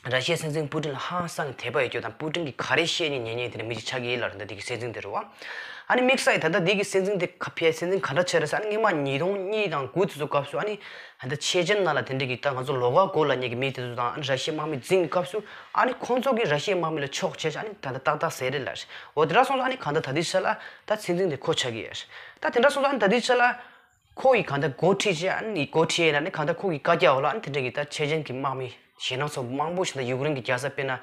ར་ཤི་ཡའི་སྲིད་འཛིན་པུ་ཏིན་ལ་ཧང་སང་དད་པ་ཡོད་རྒྱུ་དང་པུ་ཏིན་གྱིས་ག་རེ་བཤད་ནས་ཉན་ཉན་དེ་འདྲ་མི་ཅིག་ཆགས་ཀྱི་ཡིན་ལབ་རེད། ད་འདི་གི་སྲིད་འཛིན་དེ་རེད་བ། ཨ་ནི་དམིགས་བསལ་ད་ལྟ་འདི་གི་སྲིད་འཛིན་དེ་ག་ཕེ་སྲིད་འཛིན་ག་འདྲ་ཆགས་རེད་ཟེར། ཨ་ནི་སྔོན་མ་ཉིས་སྟོང་གཉིས་དང་དགུ་དེ་ཚོ་སྐབས་སུ་ཨ་ནི་ད་ལྟ་ཆེ་ཆེན་ནང་ལ་དེ་འདྲ་གི་ད་ང་ཚོ་ལོ་ག་གོ་ལབ་མཁན་གྱི་མི་དེ་ཚོ་དང་ཨ་ནི་ར་ཤི་ཡའི་དམག་མི་འཛིང་གི་སྐབས་སུ་ཨ་ནི་ཁོང་ཚོ་གིས་ར་ཤི་ཡའི་དམག་མི་ལ་ཕྱོགས་ཆེ་ཆེ་ཨ་ནི་ད་ལྟ་ཏག་ཏག་ཟེར་རེད་ལབ་རེད། འོ་དེ་འདྲ་སོང་ཙང་ཨ་ནི་གང་ལྟར་ད་ལྟའི་ཆ་ལ་ད་སྲིད་འཛིན་དེ་ཁོ་ཆགས་ཀྱི་ཡོད་རེད། ད་དེ་འདྲ་སོང་ཙང་ཨ་ནི་ད་ལྟའི་ཆ་ལ། ཁོ་ཡིས་གང་ལྟར་འགོ་ཁྲིད་བྱས་ཨ་ནི་འགོ་ཁྲིད་ཡིན་ན་ནི་གང་ལྟར་ཁོ་གི་བཀའ་རྒྱ་འོག་ལ་ཨ་ནི་དེ་འདྲ་གི་ད་ཆེ་ཆེན་གྱི་དམག་མི་ཞེད་སྣང་ཚོ་མང་པོ་ཞིག་ད་ཡུཀ་རེན་གྱི་རྒྱལ་ས་དཔེར་ན་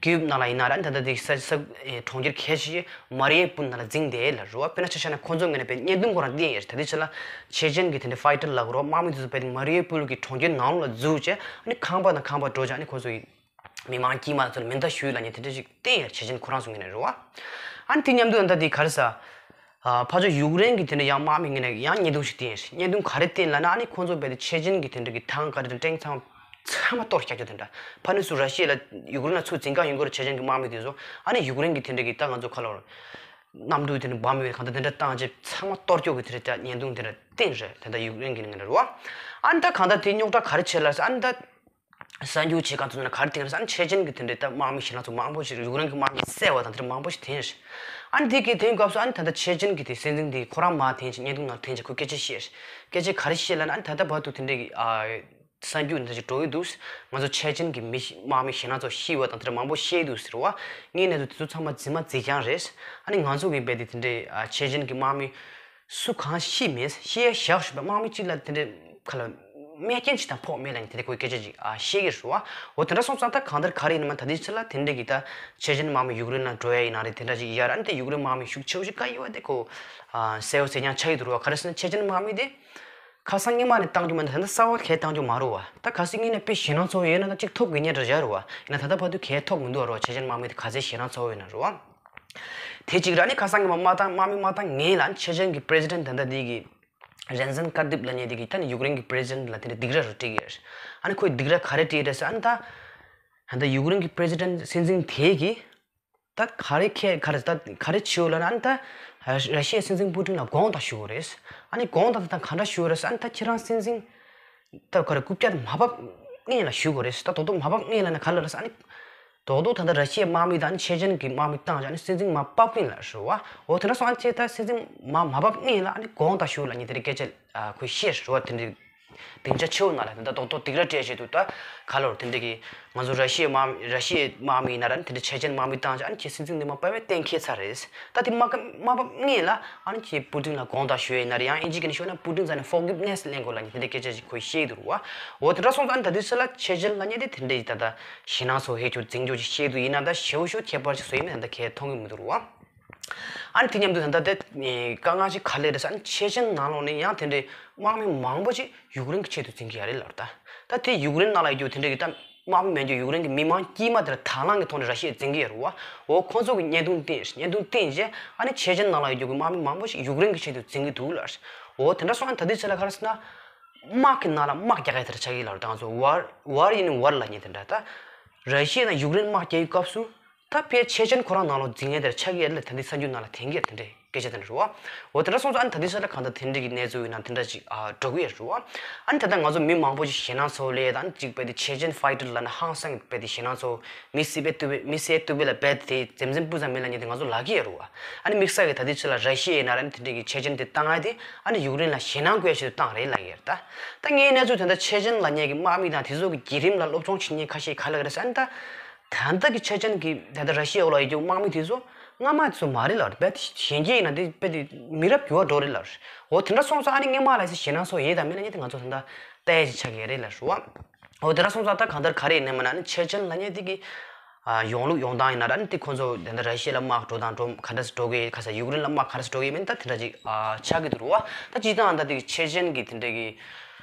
ཀིབ་ནང་ལ་ཡིན་ན་ར་ཨ་ནི་ད་ལྟ་དེ་ས་ས་གྲོང་ཁྱེར་གལ་ཆེ་མ་རི་ཡུ་པུལ་ནང་ལ་འཛིང་བསྡད་ལ་རུ་བ། དཔེར་ན་ཆ་བཞག་ན་ཁོ་ཚོ་ངོས་ནས་དཔེ་བརྙན་ཐུང་ཁོ་རང་བསྟན་ཡོད་རེད། ད་ལྟའི་ཆ་ལ་ཆེ་ཆེན་གྱི་དེ་འདྲ་ཕའི་ཊར་ལ་གོ་རོགས་དམག་མི་དེ་ཚོ་དཔེ་མ་རི་ཡུ་པུལ་གྱི་གྲོང་ཁྱེར་ནང་ལ་འཛུལ་བྱས་ཨ་ནི་ཁང་པ་དང་ཁང་པ་འགྲོ་བྱས་ཨ་ནི་ཁོ་ཚོ་ཡི་མི་མང་དཀྱུས་མ་ཚོ་ལ་མེ་མདའ་གཞུས་ལབ་མཁན་དེ་འདྲ་ཞིག་བསྟན་ཡོད། ཆེ་ཆེན་ཁོ་རང་ཚོ་ངོས་ནས་རེད་བ། ཨ་ནི་དེ་མཉམ་དུ་ད་ལྟ་དེ་ག་རེ་ཟ། ཨ་ཕར་ཕྱོགས་ཡུཀ་རེན་གྱི་དེ་འདྲ་ཡང་དམག་མི་ངོས་ནས་ཡང་བརྙན་ཐུང་ཞིག་བསྟན་ཡོད། བརྙན་ཐུང་ག་རེ་བསྟན་ལབ་ན་ཨ་ནི་ཁོང་ཚོ་རྦད་དེ་ཆེ་ཆེན་གྱི་དེ་འདྲ་གི་ཐང་ག་རེ་དང་ཀྲེང་ཚང་ཚང་མ་གཏོར་བཞག་རྒྱུ་དེ་འདྲ། ཕ་ནི་སུ་ར་ཤི་ཡ་ལ་ཡུཀ་རེན་ལ་ཚུར་འཛིང་ག་ཡོང་གི་རེད། ཆེ་ཆེན་གྱི་དམག་མི་དེ་ཚོ་ཨ་ནི་ཡུཀ་རེན་གྱི་དེ་འདྲ་གི་ད་ང་ཚོ་ཁ་ལོར་གནམ་གྲུ་དེ་འདྲ་འབམ་ཡོད་གང་ལྟར་དེ་འདྲ་བཏང་རྗེས་ཚང་མ་གཏོར་རྒྱུ་གི་དེ་འདྲ་ད་བརྙན་ཐུང་དེ་འདྲ་བསྟན་རེད། དེ་འདྲ་ཡུཀ་རེན་གྱི་ངོས་ནས་རེད་བ། ཨ་ནི་ད་གང་ལྟར་དེ་རྙོག་དྲ་ག་རེ་བྱས་ལ་ཟེར་ཨ་ནི་ད། གསར་འགྱུར་བྱེད་ག་ཚོ་ན་ག་རེ་བསྟན་རེད་ཟེར་ཨ་ནི་ཆེ་ཆེན་གྱི་དེ་འདྲའི་ད་དམག་མི་ཞེད་སྣང་ཚོ་མང་པོ་ཞིག་ཡུཀ་རེན་གྱི་དམག་མི་བསད་པ་དང་དེ་འདྲ་མང་པོ་ཞིག་བསྟན་རེད། ཨ་ནི་དེ་གའི་དེའི་སྐབས་སུ་ཨ་ནི་ད་ལྟ་ཆེ་ཆེན་གྱི་དེ་སྲིད་འཛིན་དེ་ཁོ་རང་མར་འཐེན་ཞིག་བརྙན་ཐུང་ནང་འཐེན་ཞིག་ཁོས་སྐད་ཆ་བཤད་རེད། སྐད་ཆ་ག་རེ་བཤད་ལབ་ན་ཨ་ནི་ད་ལྟ་བར་དུ་དེ་འདྲའི་གི་ཨ། གསར་འགྱུར་འདི་འདྲ་ཞིག་འགྲོ་གི་འདུག་ང་ཚོ་ཆེ་ཆེན་གྱི་མི་ཞིག་དམག་མི་ཞེད་སྣང་ཚོ་ཤི་བ་དང་དེ་འདྲ་མང་པོ་བཤད་ཀྱི་འདུག་ཟེར་བ། ངས་གནས་ཚུལ་དེ་ཚོ་ཚང་མ་རྫུན་མ་རྫུན་རྐྱང་རེད། ཨ་ནི་ང་ཚོ་གི་རྦད་དེ་དེ་འདྲའི་ཨ་ཆེ་ཆེན་གྱི་དམག་མི་སུ་གང་ཤི་མེད། ཤི་ཡ་བཞག་ཞུ་བ་དམག་མི་གཅིག་ལ་དེ་འདྲའི་ཁ་ལ་རྨས་སྐྱོན་ཞིག་དང་ཕོག་མེད་ལ་ནི་དེ་འདྲའི་ཁོའི་སྐད་ཆ་ཅིག་ཨ་བཤད་ཀྱི་རེད་བ། འོ་དེ་འདྲ་སོང་ཙང་ད་གང་ལྟར་ག་རེ་ཡིན་ནམ་ད་ལྟའི་ཆ་ལ་དེ་འདྲའི་གི་ད་ཆེ་ཆེན་དམག་མི་ཡུཀ་རེན་ལ་འགྲོ་ཡ་ཡིན་ན་རེད། དེ་འདྲ་ཅིག་ཡ་ར་ཨ་ནི་དེ་ཡུཀ་རེན་དམག་མི་ཤུགས་ཆེ་བོ་ཞིག་ག་ཡོད་བ་དེ་ཁོ་ཨ་གསལ་བོ་གསལ་རྐྱང་ཆགས་ཀྱི་འདུག་རེད་བ། ག་རེ་ཟེར་ན་ཆེ་ཆེན་དམག་མི་དེ། ཁ་སང་སྔོན་མ་ནས་བཏང་རྒྱུ་མ་ནི་ད་ལྟ་གསར་པ་གས་བཏང་རྒྱུ་མ་རེད་བ། ད་གལ་སྲིད་སྔོན་ནས་དཔེ་ཞེད་སྣང་ཚ་བོ་ཡོད་ན་ད་གཅིག་ཐོབ་དགོས་ཉེན་འདྲ་བཞག་རེད་བ། ཡིན་ན་ད་ལྟ་བར་དུ་གས་ཐོབ་མི་འདུག་བ་རེད་བ། ཆེ་ཆེན་དམག་མི་དེ་ག་ཚད་ཞེད་སྣང་ཚ་བོ་ཡོད་ན་རེད་བ། དེ་གཅིག་ར་ནི་ཁ་སང་གི་མ་མ་བཏང་དམག་མི་མ་བཏང་ངེས་ལ་ཆེ་ཆེན་གི་པི་རེ་སི་ཌེན་ཊི་ད་ལྟ་དེ་གི་རེན་ཛན་ཀར་དིབ་ལབ་མཁན་དེ་གི་ད་ནི་ཡུཀ་རེན་གི་པི་རེ་སི་ཌེན་ཊི་ལ་དེ་འདྲ་སྡིགས་ར་རུ་སྤྲད་ཀྱི་ཡོད་རེད། ཨ་ནི་ཁོས་སྡིགས་ར་ག་རེ་སྤྲད་རེད་ཟེར་ཨ་ནི་ད། ད་ལྟ་ཡུཀ་རེན་གི་པི་རེ་སི་ཌེན་ཊི་སྲིད་འཛིན་དེ་གི་ད་ག་རེ་ཁྱེད་ག་རེ་ད་ག་རེ་བྱེད་འོ་ལབ་ན་ཨ་ནི་ད་ར་ཤི་ཡའི་སྲིད་འཛིན་པུ་ཏིན་ལ་དགོངས་དག་ཞུ་དགོས་རེད། ཨ་ནི་དགོངས་དག་ད་ད་ག་འདྲ་ཞུ་དགོས་རེད་ཟེར་ཨ་ནི་ད་ཁྱེད་རང་སྲིད་འཛིན་ད་ག་རེ་རྐུབ་བཀྱག་མ་ཕབ་སྔོན་ལ་ཞུ་དགོས་རེད། ད་རྡོག་རྡོག་མ་ཕབ་སྔོན་ལ་ན་ག་ལ་རེད་ཨ་ནི་རྡོག་རྡོག་ད་ད་ར་ཤི་ཡའི་དམག་མི་དང་ཨ་ནི་ཆེ་ཆེན་གྱི་དམག་མི་བཏང་བྱས་ཨ་ནི་སྲིད་འཛིན་མ་ཕབ་སྔོན་ལ་ཞུ་བ། འོ་དེ་འདྲ་སོང་ཨ་ནི་ཁྱེད་ད་སྲིད་འཛིན་མ་མ་ཕབ་སྔོན་ལ་ཨ་ནི་དགོངས་དག་ཞུ་ལབ་ནི་དེ་རེད་སྐད་ཆ་ཁོས་བཤད་ཞུ་བ་དེ་འདྲ། སྡིངས་ཆ་ཆེ་བོ་ནང་ལ་དེ་འདྲ་རྡོག་རྡོག་སྡིགས་ར་སྤྲད་བྱེད་དུ་ད་ག་ལོར་དེ་འདྲ་གི་ང་ཚོ་ར་ཤི་ཡའི་དམག་ར་ཤི་ཡའི་དམག་མི་ཡིན་ན་ར་དེ་འདྲ་ཆེ་ཆེན་དམག་མི་བཏང་བྱས་ཨ་ནི་ཁྱེད་སྲིད་འཛིན་འདི་མ་པ་བས་གཏན་འཁེལ་ཚར་རེད། ད་དེ་མ་ཀ་མ་པ་སྔོན་ལ་ཨ་ནི་ཁྱེད་པུ་ཏིན་ལ་དགོངས་དག་ཞུ་ཡ་ཡིན་ན་རེད། ཡང་ཨིན་ཇི་སྐད་ནས་ཤོད་ན་པུ་ཏིན་ཟེར་ནས་forgiveness་ལེན་དགོས་ལབ་ནས་དེ་འདྲ་སྐད་ཆ་ཞིག་ཁོས་བཤད་འདུག་རུ་བ། འོ་དེ་འདྲ་སོང་ཙང་ད་དེ་ཚོ་ལ་ཆེ་ཆེན་ལབ་མཁན་དེ་དེ་འདྲ་ཡིན་ད་ད་ཞེད་སྣང་ཚ་བོ་ཧེ་ཁྱོད་འཛིང་རྒྱུ་ཞིག་བཤད་འདུག་ཡིན་ན་ད་ཞེ་པོ་ཞེ་པོ་ཁྱད་པར་ཞིག་བཟོ་ཡི་མིན་ད་ཁྱེད་མཐོང་གི་མི་འདུག་རུ་བ། ཨ་ནི་དེ་མཉམ་དུ་ད་ལྟ་དེ་དཀའ་ངལ་ཞིག་ག་ལེར་རེད་ཟེར་ཨ་ནི་ཆེ་ཆེན་ནང་ལོགས་ནས་ཡང་དེ་འདྲའི་དམག་མི་མང་པོ་ཞིག་ཡུཀ་རེན་གྱི་ཆེད་དུ་འཛིང་གི་ཡ་རེད་ལབ་ད། ད་དེ་ཡུཀ་རེན་ནང་ལ་ཡོད་རྒྱུ་དེ་འདྲ་གི་ད་དམག་མི་མེད་རྒྱུ་ཡུཀ་རེན་གྱི་མི་མང་དཀྱུས་མ་དེ་ལ་དང་བླངས་ཀྱི་ཐོག་ནས་ར་ཤི་ཡས་འཛིང་གི་ཡ་རེད་བ། འོ་ཁོང་ཚོ་གི་བརྙན་ཐུང་བསྟན་བརྙན་ཐུང་བསྟན་རྗེས་ཨ་ནི་ཆེ་ཆེན་ནང་ལ་ཡོད་རྒྱུ་གི་དམག་མི་མང་པོ་ཞིག་ཡུཀ་རེན་གྱི་ཆེད་དུ་འཛིང་གི་འདུག་ལབ། འོ་དེ་འདྲ་སོང་ཨ་ནི་ད་དུས་ཚོད་ལ་ག་རེ་ཟེར་ན། དམག་གི་ནང་ལ་དམག་རྒྱག་ཡ་དེ་འདྲ་ཆགས་ཀྱི་ཡོད་ལབ་རེད། ད་ང་ཚོ་war war in war་ལབ་མཁན་དེ་འདྲ་ད། ར་ཤི་ཡ་དང་ཡུཀ་རེན་དམག་རྒྱག་ཡའི་སྐབས་སུ། ད་ཕལ་ཆེ་ཆེན་ཁོ་རང་ནང་ལོགས་འཛིང་ཡས་དེར་ཆགས་ཀྱི་ཡོད་ལ་ད་འདི་གསར་འགྱུར་ནང་ལ་ཐོན་གྱི་ཡོད་དེ་འདྲའི་སྐད་ཆ་དེ་འདྲ་རེད་བ། འོ་དེ་འདྲ་སོང་ཙང་ཨ་ནི་ད་འདི་ས་ལ་གང་ལྟར་དེ་འདྲ་གི་གནས་ཚུལ་ཡིན་ན་དེ་འདྲ་ཅིག་ཨ་འགྲོ་གི་ཡོད་རེད་བ། ཨ་ནི་ད་ལྟ་ང་ཚོ་མི་མང་པོ་ཞིག་ཞེད་སྣང་ཚ་བོ་ལས་ད་ཅིག་དཔེ་དེ་ཆེ་ཆེན་ཕའི་ཊར་ལབ་ན་ཧང་སང་དཔེ་དེ་ཞེད་སྣང་ཚ་བོ་མི་སྲིད་པའི་ལྟོས་པའི་མི་སྲིད་ལྟོས་པའི་ལ་རྦད་དེ་འཛེམ་འཛེམ་སྤུ་ཙམ་མེད་ལབ་མཁན་དེ་ང་ཚོ་ལབ་ཀྱི་ཡོད་རེད་བ། ཨ་ནི་དམིགས་བསལ་གྱི་ད་ལྟའི་ཆ་ལ་ར་ཤི་ཡའི་ནང་ལ་ཨ་ནི་དེ་འདྲ་གི་ཆེ་ཆེན་དེ་བཏང་ཡ་དེ་ཨ་ནི་ཡུཀ་རེན་ལ་ཞེད་སྣང་སྐུལ་ཡ་ཆེད་དུ་བཏང་རེད་ལབ་ཀྱི་ཡོད་རེད་ད། ད་ངའི་གནས་ཚུལ་དེ་འདྲ་ཆེ་ཆེན་ལབ་མཁན་གྱི་དམག་མི་དང་དེ་ཚོ་གི་བརྒྱུད་རིམ་ལ་སློབ་སྦྱོང་བྱེད་མཁན་ཁ་ཤས་ག་ལ་ག་རེ་ཟེར་ཨ་ནི་ད། ད་ལྟ་གི་ཆ་ཆེན་གྱི་ད་ལྟ་ར་ཤི་ཡ་འོག་ལ་ཡོད་རྒྱུ་དམག་མི་དེ་ཚོ་སྔ་མ་དེ་ཚོ་མ་རེད་ལབ་རེད། དཔེ་གཞན་སྐྱེ་ཡིན་ན་དེ་དཔེ་དེ་མི་རབས་འགྱུར་བ་འགྲོ་རེད་ལབ་རེད། འོ་དེ་འདྲ་སོང་ཙང་ཨ་ནི་སྔོན་མ་ལ་ཞེད་སྣང་ཚ་བོ་ཡོད་དང་མེད་ལབ་མཁན་དེ་ང་ཚོ་ད་ལྟ་ལྟ་ཡ་ཅིག་ཆགས་ཀྱི་རེད་ལབ་རེད་བ། འོ་དེ་འདྲ་སོང་ཙང་ད་གང་ལྟར་ག་རེ་ཡིན་ནའི་མིན་ན་ནི་ཆེ་ཆེན་ལབ་མཁན་དེ་གི་ཨ་ཡོང་ལུགས་ཡོང་སྟངས་ཡིན་ན་ར་ནི་དེ་ཁོ་ཚོ་དེ་འདྲ་ར་ཤི་ཡ་ལ་དམག་འགྲོ་དང་འགྲོ་ག་འདྲ་སེ་འགྲོ་གི་ཡོད། ག་ས་ཡུཀ་རེན་ལ་དམག་ག་འདྲ་སེ་འགྲོ་གི་ཡོད་མིན་ད་དེ་འདྲ་ཅིག་ཨ་ཆགས་ཀྱི་འདུག་རུ་བ། ད་སྤྱིར་བཏང་ད་དེ་གི་ཆེ་ཆེན་གི་དེ་འདྲ་གི་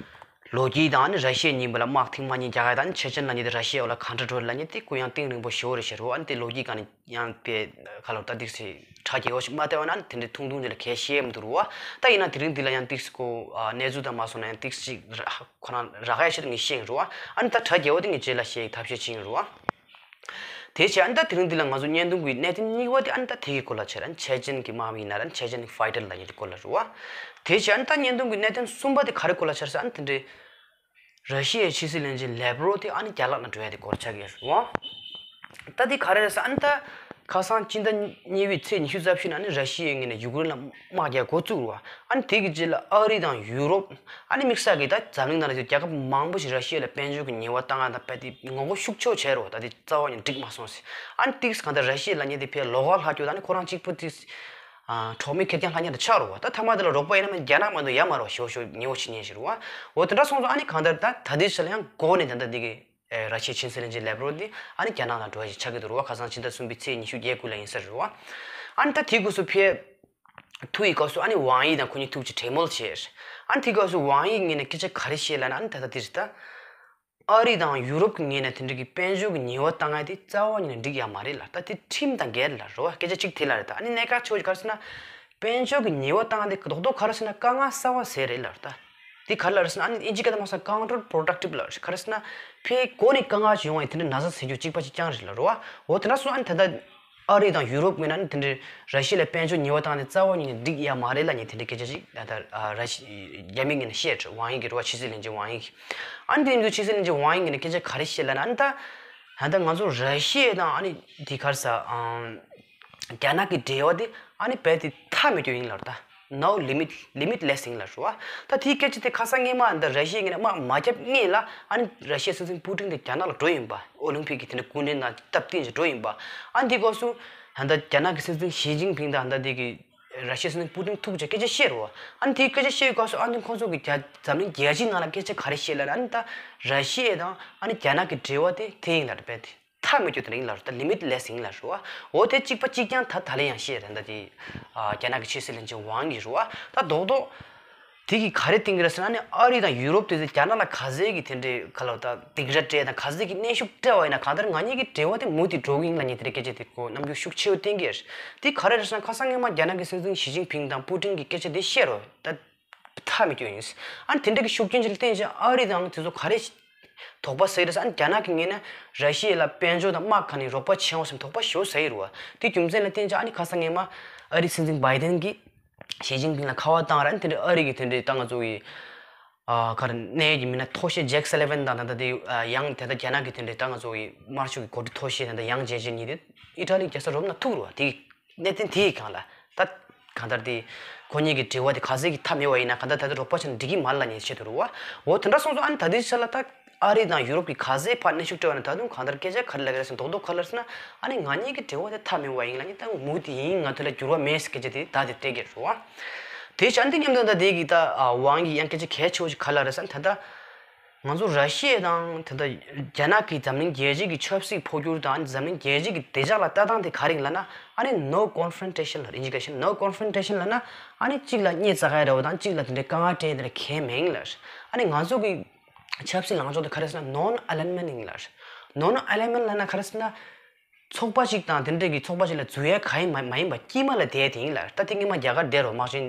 ལོ་རྒྱུས་དང་ནི་ར་ཤི་ཡ་གཉིས་པོ་ལ་དམག་ཐེངས་མ་གཉིས་རྒྱག་ཡ་དང་ནི་ཆེ་ཆེན་ལབ་མཁན་དེ་ར་ཤི་ཡ་འོག་ལ་ག་འདྲ་འགྲོ་ལབ་མཁན་དེ་ཁོ་ཡང་གཏིང་རིང་པོ་ཞེ་པོ་རེད་ཤག་རུ་བ། ཨ་ནི་དེ་ལོ་རྒྱུས་སྒང་ནས་ཡང་དཔེ་ག་ལ་ད་ཏིག་སེ་གྲ་རྒྱས་པོ་ཞིག་མ་བལྟས་པ་ན་དེ་འདྲའི་ཐུང་ཐུང་ཅིག་ལ་གལ་ཤེས་མི་འདུག་རུ་བ། ད་ཡིན་ན་དེ་རིང་འདི་ལ་ཡང་ཏིག་སེ་ཁོ་ཨ་གནས་ཚུལ་དང་མ་སོང་ན་ཡང་ཏིག་སེ་ཅིག་ར་ཁོ་རང་རག་ཡ་ཆེད་དུ་ངས་ཤེས་ཡིན་རུ་བ། ཨ་ནི་ད་གྲ་རྒྱས་པོ་དེ་ངས་རྗེས་ལ་བཤད་ཡི་ཐབས་ཤེས་བྱེད་ཡིན་རུ་བ། དེ་བྱས་ཨ་ནི་ད་དེ་རིང་འདི་ལ་ང་ཚོ་བརྙན་ཐུང་གི་གནད་དོན་གཉིས་པ་དེ་ཨ་ནི་ད་དེ་གི་སྐོར་ལ་བྱས་ར། ཨ་ནི་ཆེ་ཆེན་གྱི་དམག་མི་ཡིན་ན་ར་ཨ་ནི་ཆེ་ཆེན་གྱི་ཕའི་ཊར་ལབ་མཁན་དེ་སྐོར་ལ་རུ་བ། དེ་བྱས་ཨ་ནི་ད་བརྙན་ཐུང་གི་གནད་དོན་གསུམ་པ་དེ་ག་རེ་སྐོར་ལ་བྱས་ར་ཟེར་ཨ་ནི་དེ་འདྲའི་ར་ཤི་ཡའི་ཕྱི་སྲིད་བློན་ཆེན་ལེབ་རོ་དེ་ཨ་ནི་རྒྱ་ནག་ནང་འགྲོ་ཡ་དེ་སྐོར་ཆགས་ཀྱི་ཡོད་རེད་བ། ད་དེ་ག་རེ་རེད་ཟེར་ཨ་ནི་ད་ཁ་སང་སྤྱི་ཟླ་གཉིས་པའི་ཚེས་ཉི་ཤུ་རྩ་བཞི་ནང་ཨ་ནི་ར་ཤི་ཡའི་ངོས་ནས་ཡུཀ་རེན་ལ་དམག་རྒྱག་འགོ་བཙུགས་རེད་བ། ཨ་ནི་དེ་གི་རྗེས་ལ་ཨ་རི་དང་ཡུ་རོབ་ཨ་ནི་དམིགས་བསལ་གྱི་ད་འཛམ་གླིང་ནང་ལ་རྒྱལ་ཁབ་མང་པོ་ཞིག་ར་ཤི་ཡ་ལ་དཔལ་འབྱོར་གྱི་ཉེས་པ་བཏང་ཡ་དང་དཔེ་དེ་ངོ་རྒོལ་ཤུགས་ཆེ་བྱས་རེད་བ། ད་དེ་རྩ་བ་ཉིད་འགྲིག་མ་སོང་ཟེར། ཨ་ནི་ཏིག་གང་ལྟར་ར་ཤི་ཡ་ལབ་མཁན་དེ་ཕར་ལོགས་ཀ་ལྷག་རྒྱུ་ད་ཨ་ནི་ཁོ་རང་གཅིག་པུ་ཏིག་ཨ་གྲོགས་མེད་ཁེར་རྐྱང་ལྷག་མཁན་དེ་ཆགས་རེད་བ། ད་མཐའ་མ་དེ་ལ་རོགས་པ་ཡིན་ན་མིན་རྒྱ་ནག་མ་གཏོགས་ཡ་མ་རེད་བ། ཞོ་ཞོ་ཉེ་བོ་བྱེད་མཁན་ཞིག་རེད་བ། འོ་དེ་འདྲ་སོང་ཙང་ཨ་ནི་གང་ལྟར་ད་ད་ལྟའི་ཆ་ལ་ཡང་འགོ་ནས་ད་ལྟ་འདི་གི་ཨེ་ར་ཤི་ཡའི་ཕྱི་སྲིད་བློན་ཆེན་ལེབ་རོ་འདི་ཨ་ནི་རྒྱ་ནག་ནང་འགྲོ་བ་ཞིག་ཆགས་ཀྱི་འདུག་རེད་བ། ཁ་སང་ཕྱི་ཟླ་གསུམ་པའི་ཚེས་ཉི་ཤུ་གྱ་དགུ་ལ་ཡིན་ས་རེད་བ། ཨ་ནི་ད་དེའི་སྐབས་སུ་ཕར་ཐུག་ཡི་སྐབས་སུ་ཨ་ནི་ཝང་ཡི་དང་ཁོ་གཉིས་ཐུག་ཅིག་གྲོས་མོལ་བྱས། ཨ་ནི་དེའི་སྐབས་སུ་ཝང་ཡི་ངོས་ནས་སྐད་ཆ་ག་རེ་བཤད་ལབ་ན་ཨ་ནི་ད་ལྟ་འདི་རེད་ད། ཨ་རི་དང་ཡུ་རོབ་ཀྱི་ངོས་ནས་དེ་འདྲ་གི་དཔལ་འབྱོར་གྱི་ཉེས་པ་བཏང་ཡ་དེ་རྩ་བ་ཉིད་ནས་འགྲིག་ཡ་མ་རེད་ལ། ད་དེ་ཁྲིམས་དང་འགལ་ལ་རེད་བ། སྐད་ཆ་གཅིག་དེ་ལ་རེད། ད་ཨ་ནི་གནད་འགག་ཆེ་བ་ཞིག་ག་རེ་ཟེར་ན། དཔལ་འབྱོར་གྱི་ཉེས་པ་བཏང་ཡ་དེ་རྡོག་རྡོག་ག་རེ་ཟེར་ན་དཀའ་ངལ་གསར་བ་ཟེར་རེད་ལ། ད་དེ་ག་རེ་ལ་རེད་ཟེར་ན་ཨ་ནི་ཨིན་ཇི་སྐད་དུ་མ་སོང་ཀའུན་ཊར་པོ་རོ་ཌག་ཊིབ་ལ་རེད། ག་རེ་ཟེར་ན་ཕའི་གོ་ནས་དཀའ་ངལ་ཅིག་ཡོང་བ་ཡིན་དེ་འདྲ་ན་ཚ་ཟེར་རྒྱུ་གཅིག་པ་གཅིག་རྐྱང་རེད་ལ་རེད་བ། འོ་དེ་འདྲ་སོང་ཨ་ནི་ད་ལྟ། ཨ་རི་དང་ཡུ་རོབ་ངོས་ནས་ནི་དེ་འདྲའི་ར་ཤི་ཡ་ལ་དཔལ་འབྱོར་ཉེས་པ་བཏང་ནས་རྩ་བ་ཉིད་ནས་འགྲིག་ཡ་མ་རེད་ལབ་མཁན་དེ་འདྲའི་སྐད་ཆ་ཞིག་ད་ལྟ་ཨ་ར་ཤི་རྒྱ་མི་ངོས་ནས་བཤད་བྲོ་ཝང་ཡི་གིས་རེད་བ། ཕྱི་སྲིད་བློན་ཆེན་ཝང་ཡི་གིས། ཨ་ནི་དེ་ཡིན་དུས་ཕྱི་སྲིད་བློན་ཆེན་ཝང་ཡི་ངོས་ནས་སྐད་ཆ་ག་རེ་བཤད་ལབ་ན་ཨ་ནི་ད་ད་ལྟ་ང་ཚོ་ར་ཤི་ཡ་དང་ཨ་ནི་དེ་ག་རེ་ཟེར་ཨང་རྒྱ་ནག་གི་འབྲེལ་བ་དེ་ཨ་ནི་རྦད་དེ་མཐའ་མེད་རྒྱུ་ཡིན་ལབ་རེད་ད། No limit, limitless ཡིན་ལབ་རེད་བ། ད་དེའི་སྐད་ཆ་དེ་ཁ་སང་སྔོན་མ་ད་ར་ཤི་ཡའི་ངོས་ནས་དམག་མ་བརྒྱབ་སྔོན་ལ་ཨ་ནི་ར་ཤི་ཡའི་སྲིད་འཛིན་པུ་ཏིན་དེ་རྒྱ་ནག་ལ་འགྲོ་ཡིན་པ། ཨོ་ལིམ་ཕིག་གི་དེ་འདྲ་སྐུ་མགྲོན་ནང་སྟབས་བསྟུན་བྱས་འགྲོ་ཡིན་པ། ཨ་ནི་དེའི་སྐབས་སུ་ད་ལྟ་རྒྱ་ནག་གི་སྲིད་འཛིན་ཞི་ཅིན་ཕིང་དང་ད་ལྟ་དེ་གི་ར་ཤི་ཡའི་སྲིད་འཛིན་པུ་ཏིན་ཐུག་བྱས་སྐད་ཆ་བཤད་རེད་བ། ཨ་ནི་དེའི་སྐད་ཆ་བཤད་པའི་སྐབས་སུ་ཨ་ནི་ཁོང་ཚོ་གི་རྒྱ་འཛམ་གླིང་རྒྱལ་སྤྱིའི་ནང་ལ་སྐད་ཆ་ག་རེ་བཤད་ལབ་ན་ཨ་ནི་ད་ར་ཤི་ཡ་དང་ཨ་ནི་རྒྱ་ནག་གི་འབྲེལ་བ་དེ་དེ་ཡིན་ལབ་རེད་པས་དེ། མཐའ་མེད་རྒྱུ་དེ་འདྲ་ཡིན་ལབ་རེད་ད། ལི་མིཊ་ལེས་ཡིན་ལབ་རེད་བ། འོ་དེ་གཅིག་པ་གཅིག་རྐྱང་ད་ད་ལན་ཡང་བཤད་རེད་ད་དེ། ཨ་རྒྱ་ནག་གི་ཕྱི་སྲིད་བློན་ཆེན་ཝང་ཡི་རེད་བ། ད་རྡོག་རྡོག་དེ་གིས་ག་རེ་བསྟན་གྱི་རེད་ཟེར་ན་ནི་ཨ་རི་དང་ཡུ་རོབ་དེ་ཚོས་རྒྱ་ནག་ལ་ག་ཚད་ཀྱི་དེ་འདྲའི་ག་ལ་ད་སྡིགས་ར་སྤྲད་དང་ག་ཚད་ཀྱི་གནོན་ཤུགས་སྤྲད་པ་ཡིན་ན་གང་ལྟར་ང་གཉིས་ཀྱི་འབྲེལ་བ་དེ་མུ་མཐུད་འགྲོ་གི་ཡིན་ལབ་མཁན་དེ་འདྲའི་སྐད་ཆ་དེ་ཁོ་རྣམ་འགྱུར་ཤུགས་ཆེ་བོ་བསྟན་གྱི་རེད། དེ་ག་རེ་རེད་ཟེར་ན་ཁ་སང་སྔོན་མ་རྒྱ་ནག་གི་སྲིད་འཛིན་ཞི་ཅིན་ཕིང་དང་པུ་ཏིན་གྱི་སྐད་ཆ་དེ་བཤད་རོགས་ད། མཐའ་མི་སྐྱོ་ཡིན། ཨ་ནི་དེ་འདྲ་གི་ཤུགས་རྐྱེན་ཅིག་ལ་བརྟེན་བྱས་ཨ་རི་དང་དེ་ཚོ་ག་རེ་དོགས་པ་ཟ་ཡི་རེད་ཟེར། ཨ་ནི་རྒྱ་ནག་གི་ངོས་ནས་ར་ཤི་ཡ་ལ་དཔལ་འབྱོར་དང་དམག་ག་ནས་རོགས་པ་བྱེད་འོང་བསམ་དོགས་པ་ཞེ་པོ་ཟ་ཡི་རེད་བ། དེ་རྒྱུ་མཚན་ལ་བརྟེན་བྱས་ཨ་ནི་ཁ་སང་སྔོན་མ་ཨ་རིའི་སྲིད་འཛིན་བྷའི་ཏན་གྱིས་ཞི་ཅིན་ཕིང་ལ་ཁ་པར་བཏང་ར། ཨ་ནི་དེ་འདྲའི་ཨ་རི་གི་དེ་འདྲའི་ད་ང་ཚོ་གི་ཨ་ག་རེ་གནད་ཡོད་ཀྱི་མི་སྣ་མཐོ་ཤོས་ཇེག་སེ་ལི་ཝན་དང་ད་ལྟ་དེ་ཡང་དེ་ལྟ་རྒྱ་ནག་གི་དེ་འདྲའི་ད་ང་ཚོ་གི་དམར་ཤོག་གི་འགོ་ཁྲིད་མཐོ་ཤོས་ད་ལྟ་ཡང་ཇེ་ཅེ་གཉིས་དེ་ཨི་ཊ་ལི་རྒྱལ་ས་རོམ་ནང་ཐུག་རེད་བ། དེ་གནད་དོན་དེའི་སྒང་ལ་ད་གང་ལྟར་དེ་ཁོ་གཉིས་ཀྱི་འབྲེལ་བ་དེ་ག་ཚད་ཀྱི་མཐའ་མེད་པ་ཡིན་ན་གང་ལྟར་ད་ལྟ་རོགས་པ་བྱས་ན་འགྲིག་གི་མ་རེད་ལབ་མཁན་ཆེད་དུ་རེད་བ། འོ་དེ་འདྲ་སོང་ཙང་ཨ་ནི་ད་ལྟའི་ཆ་ལ་ད་ཨ་རི་དང་ཡུ་རོབ་ཀྱིས་ག་ཚད་ཕར་གནོན་ཤུགས་སྤྲད་པ་ན་ད་དུང་གང་ལྟར་སྐད་ཆ་ག་རེ་ལབ་ཀྱི་རེད་ཟེར་ན་རྡོག་རྡོག་ག་རེ་ལབ་ཟེར་ན་ཨ་ནི་ང་གཉིས་ཀྱི་འབྲེལ་བ་དེ་མཐའ་མེད་པ་ཡིན་ལབ་མཁན་ད་མུ་མཐུད་ཡིན། ང་ཚོ་ལ་འགྱུར་བ་མེད་ཟེར་སྐད་ཆ་དེ་ད་དེ་སྤྲད་ཀྱི་རེད་བ། དེ་བྱས་ཨ་ནི་དེ་མཉམ་དུ་ད་དེ་གི་ད་ཝང་གིས་ཡང་སྐད་ཆ་གལ་ཆེ་བོ་ཞིག་ག་རེ་ལབ་རེད་ཟེར་ན་ད་ལྟ། ང་ཚོ་ར་ཤི་ཡ་དང་དེ་འདྲ་རྒྱ་ནག་གིས་འཛམ་གླིང་རྒྱལ་སྤྱི་གི་ཆབ་སྲིད་འཕོ་འགྱུར་དང་འཛམ་གླིང་རྒྱལ་སྤྱི་གི་བདེ་འཇགས་ལ་ལྟ་སྟངས་དེ་ག་རེ་ཡིན་ལབ་ན་ཨ་ནི་no confrontation ལབ་རེད། ཨིན་ཇི་སྐད་བཤད་ན་no confrontation ལབ་ན་ཨ་ནི་གཅིག་ལ་སྙད་བཙག་ཡ་རེད་བ་དང་གཅིག་ལ་དེ་འདྲའི་དཀའ་ངལ་སྤྲད་དེ་འདྲ་གང་ཡང་མེད་ལབ། ཨ་ནི་ང་ཚོ་གི་ཆབ་སྲིད་ལངས་ཕྱོགས་དེ་ག་རེ་ཟེར་ན་non alignment ཡིན་ལབ། Non alignment ལབ་ན་ག་རེ་ཟེར་ན། ཚོགས་པ་ཞིག་དང་དེ་འདྲ་གི་ཚོགས་པ་ཞིག་ལ་འཛུལ་ཡ་གང་ཡང་མ་མ་ཡིན་པ་དཀྱིལ་མ་ལ་བསྡད་དེ་ཡིན་ལ། ད་དེ་སྔོན་མ་རྒྱ་གར་བསྡད་རོགས་དམག་ཆེན་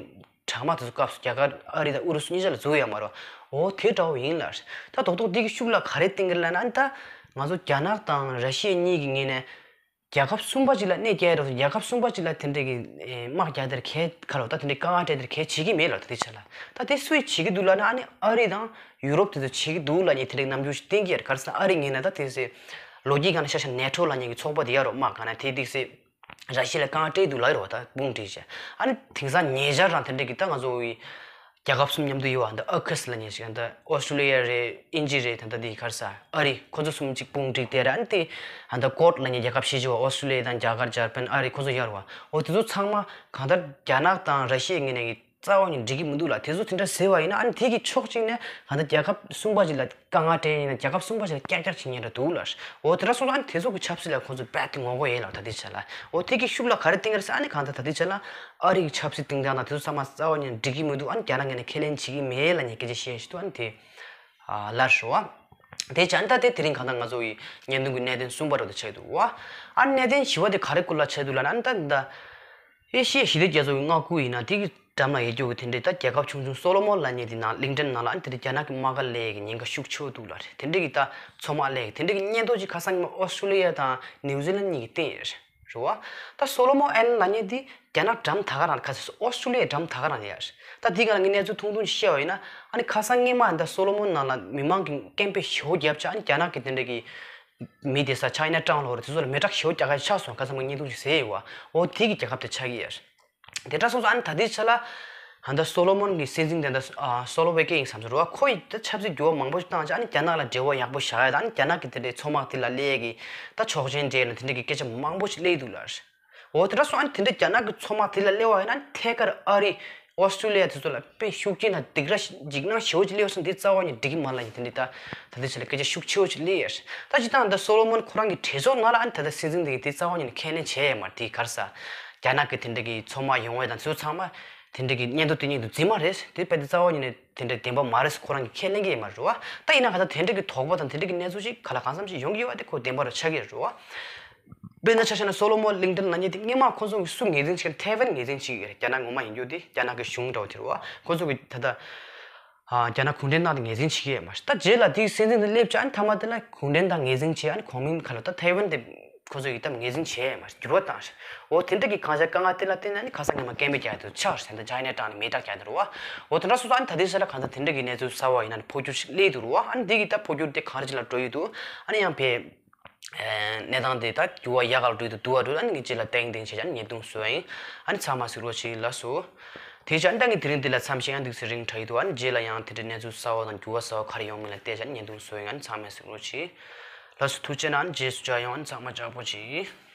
གྲང་དམག་དེ་ཚོ་སྐབས་སུ་རྒྱ་གར་ཨ་རི་དང་ཨུ་རུ་སུ་གཉིས་ཆ་ལ་འཛུལ་ཡ་མ་རོགས། འོ་དེ་འདྲ་བོ་ཡིན་ལ། ད་རྡོག་རྡོག་འདི་གི་ཤུགས་ལ་ག་རེ་བསྟན་གི་ལབ་ན་ད་ང་ཚོ་རྒྱ་ནག་དང་ར་ཤི་ཡ་གཉིས་ཀྱི་ངོས་ནས་རྒྱལ་ཁབ་གསུམ་པ་ཅིག་ལ་གནོད་སྐྱེལ་རོགས། རྒྱལ་ཁབ་གསུམ་པ་ཅིག་ལ་དེ་འདྲ་གི་དམག་རྒྱག་དེར་གལ་ཁ་རོགས་ད་དེ་འདྲའི་དཀའ་ངལ་སྤྲད་དེར་གལ་བྱེད་ཀྱི་མེད་ལ། ད་དེ་ཆ་ལ་ད་དེ་སུས་བྱེད་ཀྱི་འདུག་ལབ་ན་ཨ་ནི་ཨ་རི་དང་ཡུ་རོབ་དེ་ཚོ་བྱེད་ཀྱི་འདུག་ལབ་ནས་དེ་འདྲའི་རྣམ་འགྱུར་ཞིག་བསྟན་གྱི་ཡོད་རེད། ག་རེ་ཟེར་ན་ཨ་རི་ངོས་ནས་ད་དེ་ཚོའི་ལོ་རྒྱུས་སྒང་ནས་ཆ་བཞག་ན་ནེ་ཊོ་ལབ་མཁན་གྱི་ཚོགས་པ་དེ་ཡ་རོགས་དམག་སྒང་ནས་དེ་ཏིག་སེ་ར་ཤི་ཡ་ལ་དཀའ་ངལ་སྤྲད་འདུག་ལབ་ཡོད་རེད་བ། ད་དཔུང་སྒྲིག་བྱས་ཨ་ནི་དེང་སང་ཉེ་ཆར་རང་དེ་འདྲ་གི་ད་ང་ཚོ་བའི་རྒྱལ་ཁབ་གསུམ་མཉམ་དུ་ཡོད་བ། ད་ཨ་ཁུ་སི་ལབ་མཁན་ཞིག་ད་ཨོ་སི་ཀྲོ་ལི་ཡ་རེད། དབྱིན་ཇི་རེད། ད་ད་དེ་ག་རེ་ཟེར་ཨ་རི་ཁོ་ཚོ་གསུམ་གཅིག་དཔུང་སྒྲིག་དེ་ར། ཨ་ནི་དེ་ད་ཀོཌ་ལབ་མཁན་རྒྱལ་ཁབ་བཞི་བྱས་བ། ཨོ་སི་ཀྲོ་ལི་ཡ་དང་རྒྱ་གར་འཇར་པན་ཨ་རི་ཁོ་ཚོ་ཡ་རོགས་བ། འོ་དེ་ཚོ་ཚང་མ་གང་ལྟར་རྒྱ་ནག་དང་ར་ཤི་ཡའི་ངོས་ནས་གི་ རྩ་བ་ནས་འགྲིག་གི་མི་འདུག་ལ། དེ་ཚོ་དེ་འདྲ་ཟེར་བ་ཡིན་ན་ཨ་ནི་དེ་གི་ཕྱོགས་གཅིག་ནས་གང་ལྟར་རྒྱལ་ཁབ་གསུམ་པ་ཅིག་ལ་དཀའ་ངལ་འཕྲད་ཡིན་ན་རྒྱལ་ཁབ་གསུམ་པ་ཞིག་ལ་སྐྱག་རྒྱག་བྱེད་མཁན་འདྲ་འདུག་ལ། འོ་དེ་འདྲ་སོང་ཙང་ཨ་ནི་དེ་ཚོ་གི་ཆབ་སྲིད་ལ་ཁོང་ཚོ་རྦད་དེ་ངོ་རྒོལ་ཡིན་ལ། ད་ལྟའི་ཆ་ལ་འོ་དེ་གི་ཤུགས་ལ་ག་རེ་བཏིང་གི་རེད་ཟེར་ཨ་ནི་གང་ལྟར་ད་ལྟའི་ཆ་ལ་ཨ་རི་གི་ཆབ་སྲིད་སྟེང་དང་དེ་ཚོ་ཚང་མ་རྩ་བ་ནས་འགྲིག་གི་མི་འདུག་ཨ་ནི་རྒྱ་ནག་ངོས་ནས་ཁས་ལེན་བྱེད་ཀྱི་མེད་ལབ་མཁན་སྐད་ཆ་བཤད་བཞིན་འདུག་ཨ་ནི་དེ་ལར་རོ། དེ་བྱས་ཨ་ནི་ད་དེ་དེ་རིང་གང་ལྟར་ང་ཚོ་ཡི་བརྙན་ཐུང་གི་གནད་དོན་གསུམ་པ་རོ་དེ་ཆགས་འདུག་བ། ཨ་ནི་གནད་དོན་བཞི་པ་དེ་ག་རེ་སྐོར་ལ་ཆགས་འདུག་ལབ་ན་ཨ་ནི་ད་ད། ཨེ་ཤི་ཡ་ཞི་བདེ་རྒྱ་མཚོ་གི་མངའ་ཁུལ་ཡིན་ན་དེ་གི་འགྲམ་ལ་ཡོད་རྒྱུ་གི་དེ་འདྲའི་ད་རྒྱལ་ཁབ་ཆུང་ཆུང་སོ་ལོ་མོན་ལབ་མཁན་དེ་ནང་གླིང་ཕྲན་ནང་ལ་ཨ་ནི་དེ་འདྲའི་རྒྱ་ནག་གི་དམག་སྒར་སླེབས་ཀྱི་ཉེན་ཁ་ཤུགས་ཆེ་བོ་འདུག་ལབ་རེད། དེ་འདྲའི་གི་ད་མཚོ་དམག་སླེབས་ཀྱི་དེ་འདྲའི་གི་སྙན་ཐོ་ཅིག་ཁ་སང་ཉི་མ་ཨོ་སི་ཀྲུ་ལི་ཡ་དང་ནིའུ་ཛི་ལན་གཉིས་ཀྱིས་བཏིང་ཡོད་རེད་རེད་བ། ད་སོ་ལོ་མོན་ཨའི་ལན་ལབ་མཁན་དེ་རྒྱ་ནག་འགྲམ་ད་ག་རང་ཁ་སང་ཨོ་སི་ཀྲུ་ལི་ཡའི་འགྲམ་ད་ག་རང་ཡོད་རེད། ད་དེ་ག་ལ་ངས་གནས་ཚུལ་ཐུང་ཐུང་ཅིག་བཤད་པ་ཡིན་ན་ཨ་ནི་ཁ་སང་སྔོན་མ་ད་སོ་ལོ་མོན་ནང་ལ་མི་མང་གི་སྐད་འབོད་ཞེ་པོ་བརྒྱབ་བྱས་ཨ་ནི་རྒྱ་ནག་གི་དེ་འདྲའི་གི་མི་སྡེ་ས་ཆའི་ན་ཊའུན་ལབ་རེད། དེ་ཚོ་ལ་མེ་སྲེག་ཞེ་པོ་རྒྱག་མཁན་ཆགས་སོང་། ཁ་སང་མ་བརྙན་ཐུང་ཞིག་བཟོས་ཡོད་བ། འོ་དེ་གི་རྒྱལ་ཁབ་དེ་ཆགས་ཀྱི་ཡོད་རེད། དེ་འདྲ་སོང་ཙང་ཨ་ནི་ད་ལྟའི་ཆ་ལ་ཨ་ད་སོ་ལོ་མོན་གྱི་སྲིད་འཛིན་དེ་འདྲ་ཨ་སོ་ལོ་ཝེ་ཀེ་ཡིན་བསམ་ཚུལ་རེད་བ། ཁོ་ཡིས་ད་ཆབ་སྲིད་འགྱུར་བ་མང་པོ་ཞིག་བཏང་བྱས་ཨ་ནི་རྒྱ་ནག་ལ་འབྲེལ་བ་ཡག་པོ་བཞག་ཡ་དང་ཨ་ནི་རྒྱ་ནག་གི་དེ་འདྲའི་མཚོ་དམག་དེ་ལ་སླེབས་ཡ་གི་ད་ཆོག་མཆན་སྤྲད་ན་དེ་འདྲ་གི་སྐད་ཆ་མང་པོ་ཞིག་སླེབས་འདུག་ལ། འོ་དེ་འདྲ་སོང་ཨ་ནི་དེ་འདྲ་རྒྱ་ནག་གི་མཚོ་དམག་དེ་ལ་སླེབས་པ་ཡིན་ན་ཐད་ཀར་ཨ་རི་ཨོ་སི་ཀྲུ་ལི་ཡ་དེ་ཚོ་ལ་དཔེ་ཤུགས་རྐྱེན་དང་སྡིགས་ར་འཇིགས་སྣང་ཞེ་པོ་ཅིག་སླེབས་སོང་། འདི་རྩ་བ་ནས་འགྲིག་གི་མ་རེད་ལབ་ཡིན། དེ་འདྲའི་ད་ད་ལྟའི་ཆ་ལ་སྐད་ཆ་ཤུགས་ཆེ་བོ་ཅིག་སླེབས་ཡོད་རེད། ད་སྤྱིར་བཏང་ད་སོ་ལོ་མོན་ཁོ་རང་གི་གྲོས་ཚོགས་ནང་ལ་ཨ་ནི་ད་ལྟ་སྲིད་འཛིན་དེ་གིས་དེ་རྩ་བ་ཉིད་ནས་ཁས་ལེན་བྱས་ཡོད་མ་རེད། དེ་ག་རེ་ཟེར་རྒྱ་ནག་གི་དེ་འདྲ་གི་མཚོ་དམག་ཡོང་བ་དང་དེ་ཚོ་ཚང་མ་དེ་འདྲ་གི་སྙན་ཐོ་དེ་ཉིད་དུ་འཛིན་མ་རེད། དེ་དཔེ་དེ་རྩ་བ་ཉིད་ནས་དེ་འདྲ་བདེན་པ་མ་རེད་ཟེར་ཁོ་རང་གིས་ཁས་ལེན་གྱི་ཡོད་མ་རེད་བ། ད་ཡིན་ན་ག་ད་དེ་འདྲ་གི་དོགས་པ་དང་དེ་འདྲ་གི་གནས་ཚུལ་ཅིག་ག་ལ་གང་འཚམ་ཞིག་ཡོང་གི་ཡོད་བ། དེ་ཁོ་བདེན་པ་རེད་ཆགས་ཀྱི་རེད་བ། དཔེར་ན་ཆ་བཞག་ན་སོ་ལོ་མོན་གླིང་ཕྲན་ལབ་མཁན་དེ་སྔོན་མ་ཁོ་ཚོ་གིས་སུ་ངོས་འཛིན་བྱེད་མཁན། ཐའེ་ཝན་ངོས་འཛིན་བྱེད་ཀྱི་རེད། རྒྱ་ནག་ངོ་མ་ཡིན་རྒྱུ་དེ་རྒྱ་ནག་གི་གཞུང་འདྲ་བོ་དེ་རེད་བ། ཁོ་ཚོ་གིས་ད་ལྟ་ཨ་རྒྱ་ནག་གུང་ཁྲན་ཏང་དེ་ངོས་འཛིན་བྱེད་ཀྱི་ཡོད་མ་རེད། ད་རྗེས་ལ་དེའི་སྲིད་འཛིན་དེ་སླེབས་བྱས་ཨ་ནི་མཐའ་མ་དེ་ལ་གུང་ཁྲན་ཏང་ངོས་འཛིན་བྱས་ཨ་ནི་གོང་མིན་ག་ལ་ད་ཐའེ་ཝན་དེ་ཁོ་ཚོ་གིས་ད་ངོས་འཛིན་བྱས་ཡོད་མ་རེད། འགྱུར་བ་བཏང་རེད། འོ་དེ་འདྲ་གི་གང་ཤར་དཀའ་ངལ་དེ་ལ་བརྟེན་ནས་ཨ་ནི་ཁ་སང་ཉི་མ་སྐད་འབོད་རྒྱག་དུས་ཆགས་རེད། ད་ཆའི་ན་ཊའུན་ནས་མེ་སྲེག་རྒྱག་དུས་རེད་བ། འོ་དེ་འདྲ་སོང་ཙང་ཨ་ནི་ད་ལྟའི་ཆ་ལ་གང་ལྟར་དེ་འདྲ་གི་གནས་ཚུལ་གསར་པ་ཡིན་ན་ནི་འཕོ་འགྱུར་ཞིག་སླེབས་འདུག་རེད་བ། ཨ་ནི་འདི་གི་ད་འཕོ་འགྱུར་དེ་ག་རེ་ཅིག་ལ་འགྲོ་ཡི་འདུག་ཨ་ནི་ཡང་བས། ཨེ། གནས་སྟངས་དེ་ད་འགྱུར་བ་ཡག་ག་ལ་འགྲོ་ཡི་འདུག་འདུག་བ་འགྲོ། ཨ་ནི་ངས་རྗེས་ལ་ཏན་ཏན་བྱས་ཨ་ནི་བརྙན་ཐུང་བཟོ་ཡ་ཡིན། ཨ་ནི་ཚང་མ་གཟིགས་རོགས་བྱེད། ལགས་སོ། དེ་བྱས་ཨ་ནི་ད་ངས་དེ་རིང་འདི་ལ་མཚམས་བཞག་ཡང་འདུག་སེ་རིང་དྲགས་ཡི་འདུག་ཨ་ནི་རྗེས་ལ་ཡང་དེ་འདྲའི་གནས་ཚུལ་གསར་པ་དང་འགྱུར་བ་གསར་པ་ག་རེ་ཡོང་མིན་ལ་བལྟས་བྱས་ཨ་ནི་བརྙན་ཐུང་བཟོ་ཡ་ཡིན། ཨ་ནི་ཚང་མས་གཟིགས་རོགས་བྱེད། ལགས་སོ། ཐུགས་རྗེ་གནང་། ཨ་ནི་རྗེས་སུ་མཇལ་ཡོང་། ཨ་ནི་ཚང་མ་ལྕགས་པོ་བྱེད།